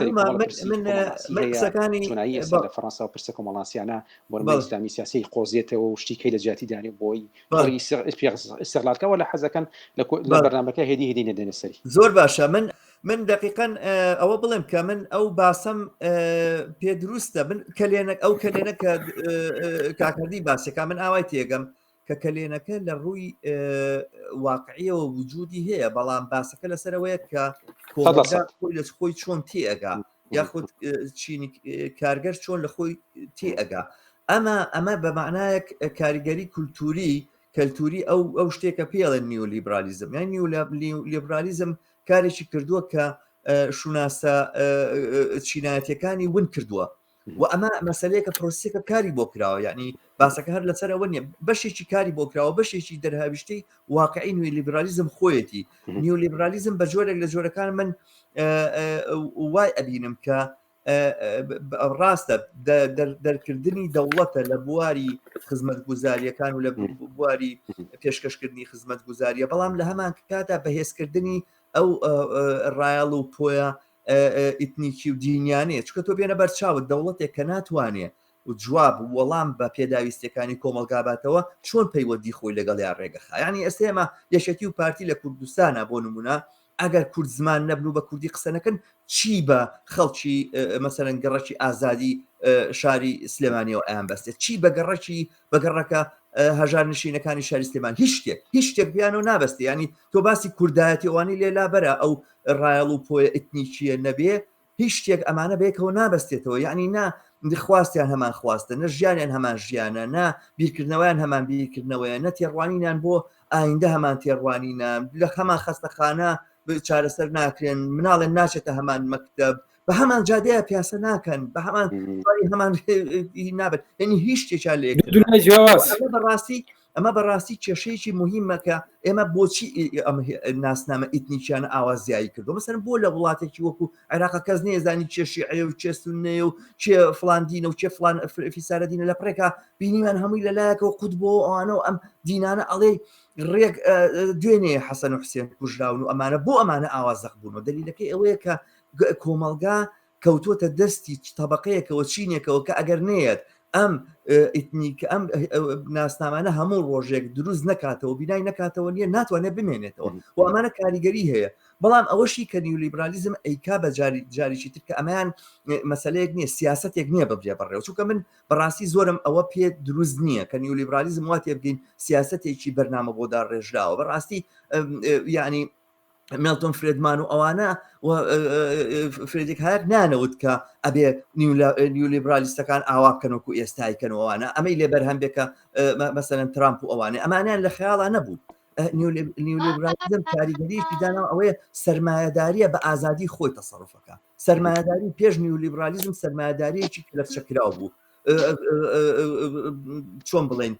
سەری چونایی ئێستا لە فەڕەنسا و پرسە کۆمەڵناسیانە بۆ نمونە ئیسلامی سیاسی قۆزێتەوە و شتی کەی لە جیاتی دانێ بۆی ئیستغلالکەوە لە حەزەکەن لە بەرنامەکە هێدی هێدی نەدێنە سەری زۆر باشە من من دقیقەن ئەوە بڵێم کە من ئەو باسەم پێ دروستە من کەلێنە ئەو کەلێنە کە کاکردی باسەکە من ئاوای تێگەم کە کەلێنەکە لە ڕووی واقعیەوە وجودی هەیە بەڵام باسەکە لەسەرەوەیە کە خۆی لە خۆی چۆن تێئەگا یاخود چینی کارگەر چۆن لە خۆی تێئەگا ئەمە ئەمە بە معنایەک کاریگەری کولتوری کەلتوری ئەو ئەو شتێکە پێڵێن نیولیبرالیزم یان نیولیبرالیزم کارێکی کردووە کە شوناسە چینایەتەکانی ون کردووە و ئەمە مەسلەیەکە پرۆسیەکە کاری بۆ کراوە یعنی باسەکە هەر لەسەر ئەوە نیە بەشێکی کاری بۆ کراوە بەشێکی دەرهاویشتەی واقعی نوێ لیبرالیزم خۆیەتی نیولیبرالیزم بە جۆرێک لە جۆرەکان من وای ئەبینم کە ڕاستە دەرکردنی دەوڵەتە لە بواری خزمەتگوزاریەکان و لە بواری پێشکەشکردنی خزمەتگوزاریە بەڵام لە هەمان کاتا بەهێزکردنی ئەو ڕایەڵ و پۆیە ئیتنیکی و دینیانەیە چکە تۆ بێنە بەرچاوت دەوڵەتێک کە ناتوانێ و جواب وەڵام بە پێداویستەکانی کۆمەڵگا باتەوە چۆن پەیوەندی خۆی لەگەڵیان ڕێگەخا یعنی ئێستا ئێمە یەکێتی و پارتی لە کوردستانە بۆ نمونە ئەگەر کورد زمان نەبن و بە کوردی قسە نەکەن چی بە خەڵکی مەسەرەن گەڕەکی ئازادی شاری سلێمانیەوە ئەیان بەستێت چی بە گەڕەکی بە گەڕەکە هەژار نشینەکانی شاری سلێمان هیچ شتێک هیچ شتێک بیانەوە نابەستی ینی تۆ باسی کوردایەتی ئەوانی لێ لابەرە ئەو ڕایەڵ و پۆیە ئیتنیکیە نەبێ هیچ شتێک ئەمانە بەیەکەوە نابەستێتەوە یعنی نا خواستیان هەمان خواستە نە ژیانیان هەمان ژیانە نە بیرکردنەوەیان هەمان بیرکردنەوەیە نە تێڕوانینیان بۆ ئایندە هەمان تێڕوانینە لە هەمان خەستەخانە چارەسەر ناکرێن مناڵێن ناچێتە هەمان مەکتب بە هەمان جادەیە پیاسە ناکەن بە هەمان هەمان نابێت یعنی هیچ شتێکیان لێ بەڕاستی ئەمە بەڕاستی کێشەیەکی موهیمە کە ئێمە بۆچی ئەم ناسنامە ئیتنیکیانە ئاوا زیایی کردو مەسەن بۆ لە وڵاتێکی وەکو عێراق کەس نێزانی چێ شیعەیە و چێ سوننەیە و چێ فلان دینە و چێ فلان فیسارە دینە لە پڕێکا بینیمان هەمووی لەلایەکەوە قوت بۆ ئەوانە و ئەم دینانە ئەڵێ ڕێک دوێنێ حەسەن و حسێن کوژراون و ئەمانە بۆ ئەمانە ئاوا زەق بوون و دەلیلەکەی ئەوەیە کە کۆمەڵگا کەوتووەتە دەستی تەبەقەیەکەوە چینێکەوە کە ئەگەر نەیەت ئەم ئیتنیک ئەم ناسنامانە هەموو ڕۆژێک دروست نەکاتەوە بینای نەکاتەوە نییە ناتوانێت بمێنێتەوە و ئەمانە کاریگەری هەیە بەڵام ئەوەشی کە نیولیبرالیزم ئەیکا بە جاری جاریی تر کە ئەمەیان مەسلەیەک نییە سیاستێک نییە ببرێ بەڕێوە چونکە من بەڕاستی زۆرم ئەوە پێ دروست نییە کە نیولیبرالیزم وا تێبگەین سیاستێکی بەرنامە بۆ داڕێژراوە بەڕاستی یعنی میلتۆن فرێدمان و ئەوانە فرێدریک هایەک نانەوت کە ئەبێ نیولیبرالیستەکان ئاوا بکەن وەکو ئێستای کەن ئەوانە ئەمەی لێ بەرهەم بێ کە مەسەلەن ترامپ و ئەوانە ئەمانیان لە خەیاڵا نەبوو نیولیبرالیزم کاریگەریشی دانا ئەوەیە سەرمایەداریە بە ئازادی خۆی تەسەروفەکە سەرمایەداری پێش نیولیبرالیزم سەرمایەداریەکی کەلەپچەکراو بوو چۆن بڵێن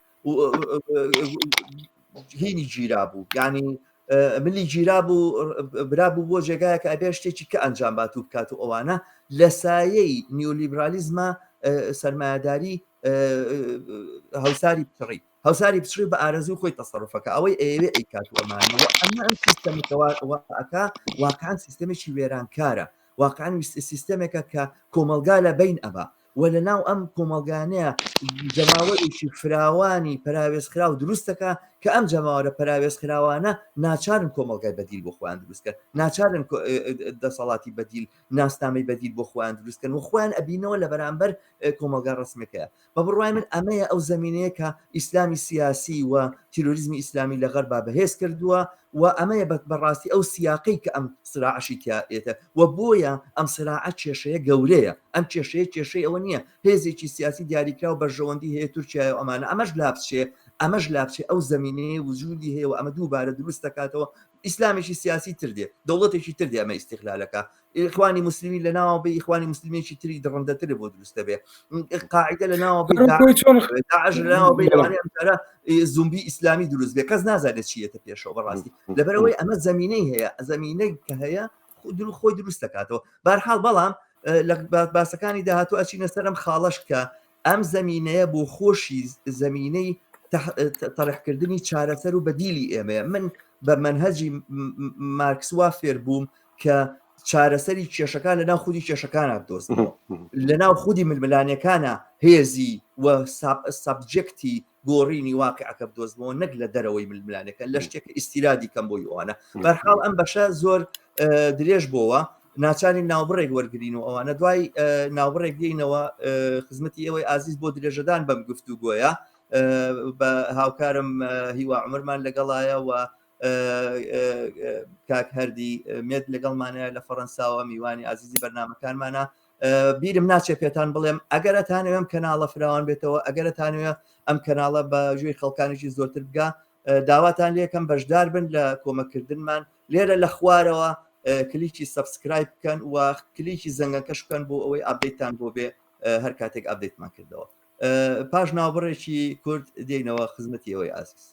هینی گیرا بوو یعنی ملی گیرا بوو برا بوو بۆ جێگایەکە ئەبێ شتێکی کە ئەنجام بات و بکات و ئەوانە لە سایەی نیولیبرالیزمە سەرمایەداری هەوساری پچڕی هەوساری پچڕی بە ئارەزوو خۆی تەسەروفەکە ئەوەی ئەیەوێ ئەیکات و ئەمانە و ئەمە ئەم سیستەمەکەوا ئەکا واقعا سیستەمێکی وێرانکارە واقعا سیستەمێکە کە کۆمەڵگا لە بین ئەبا و لە ناو ئەم کۆمەڵگانەیە جەماوەرێکی فراوانی پەراوێزخراو دروست دەکا کە ئەم جەماوەرە پەراوێزخراوانە ناچارن کۆمەڵگای بەدیل بۆ خۆیان دروست کەن ناچارن دەسەڵاتی بەدیل ناسنامەی بەدیل بۆ خۆیان دروست کەن و خۆیان ئەبینەوە لە بەرامبەر کۆمەڵگا ڕەسمیەکەیە بە بڕوای من ئەمەیە ئەو زەمینەیە کە ئیسلامی سیاسی و تیرۆریزمی ئیسلامی لە غەربا بەهێز کردووە و ئەمەیە بەڕاستی ئەو سیاقەی کە ئەم سراعەشی تیا ئێتە و بۆیە ئەم سراعە کێشەیە گەورەیە ئەم کێشەیە کێشەی ئەوە نییە هێزێکی سیاسی دیاریکراو بەرژەوەندی هەیە تورکیایە و ئەمانە ئەمەش لابچێ ئەمەش لابچێ ئەو زەمینەیە وجودی هەیە و ئەمە دووبارە دروست دەکاتەوە ئیسلامێکی سیاسی تر دێ دەوڵەتێکی تر دێ ئەمە ئیستیغلالەکە ئیخوانی موسلمین لە ناوە بێ ئیخوانی موسلمێکی تری دڕندەتر بۆ دروست دەبێ قاعدە لە ناوە بێ داعش لە ناوە بێ لەوانەیە ئەم جارە زومبی ئیسلامی دروست بێ کەس نازانێت چیەتە پێشەوە بەڕاستی لەبەرئەوەی ئەمە زەمینەی هەیە زەمینەی کە هەیە خۆی دروست دەکاتەوە بارحاڵ بەڵام لە باسەکانی داهاتوو ئەچینە سەر ئەم خاڵەش کە ئەم زەمینەیە بۆ خۆشی زەمینەی تەرحکردنی چارەسەر و بەدیلی ئێمەیە من بە مەنهەجی مارکس وا فێر بووم کە چارەسەری کێشەکان لە ناو خودی کێشەکانە بدۆزنەوە لە ناو خودی ململانێکانە هێزی و subject ی گۆڕینی واقعەکە بدۆزمەوە نەک لە دەرەوەی ململانێکە لە شتێک ئیستیرادی کەم بۆی ئەوانە بەرحاڵ ئەم بەشە زۆر درێژ بۆوە ناچارین ناوبڕێک وەرگین و ئەوانە دوای ناوبڕێک دێینەوە خزمەتی ئێوەی ئازیز بۆ درێژەدان بەم گفتوگۆیە بە هاوکارم هیوا عمرمان لەگەڵایە و کاک هەردی مێد لەگەڵمانە لە فەڕەنساوە میوانی ئازیزی بەرنمەکانمانە بیرم ناچێت پێتان بڵێم ئەگەر ئەتانەوێ ئەم کەناڵە فراوان بێتەوە ئەگەر ئەتانەوێ ئەم کەناڵە بە گوێی خەڵکانێکی زۆرتر بگا داواتان لێکەم بەشدار بن لە کۆمەکردنمان لێرە لە خوارەوە کلیکی subscribe بکەن و کلیکی زەنگەکەش بکەن بۆ ئەوەی update تان بۆ بێ هەر کاتێک update مان کردەوە پاش ناوبڕێکی کورت دێینەوە خزمەتی ئەوەی ئازیز.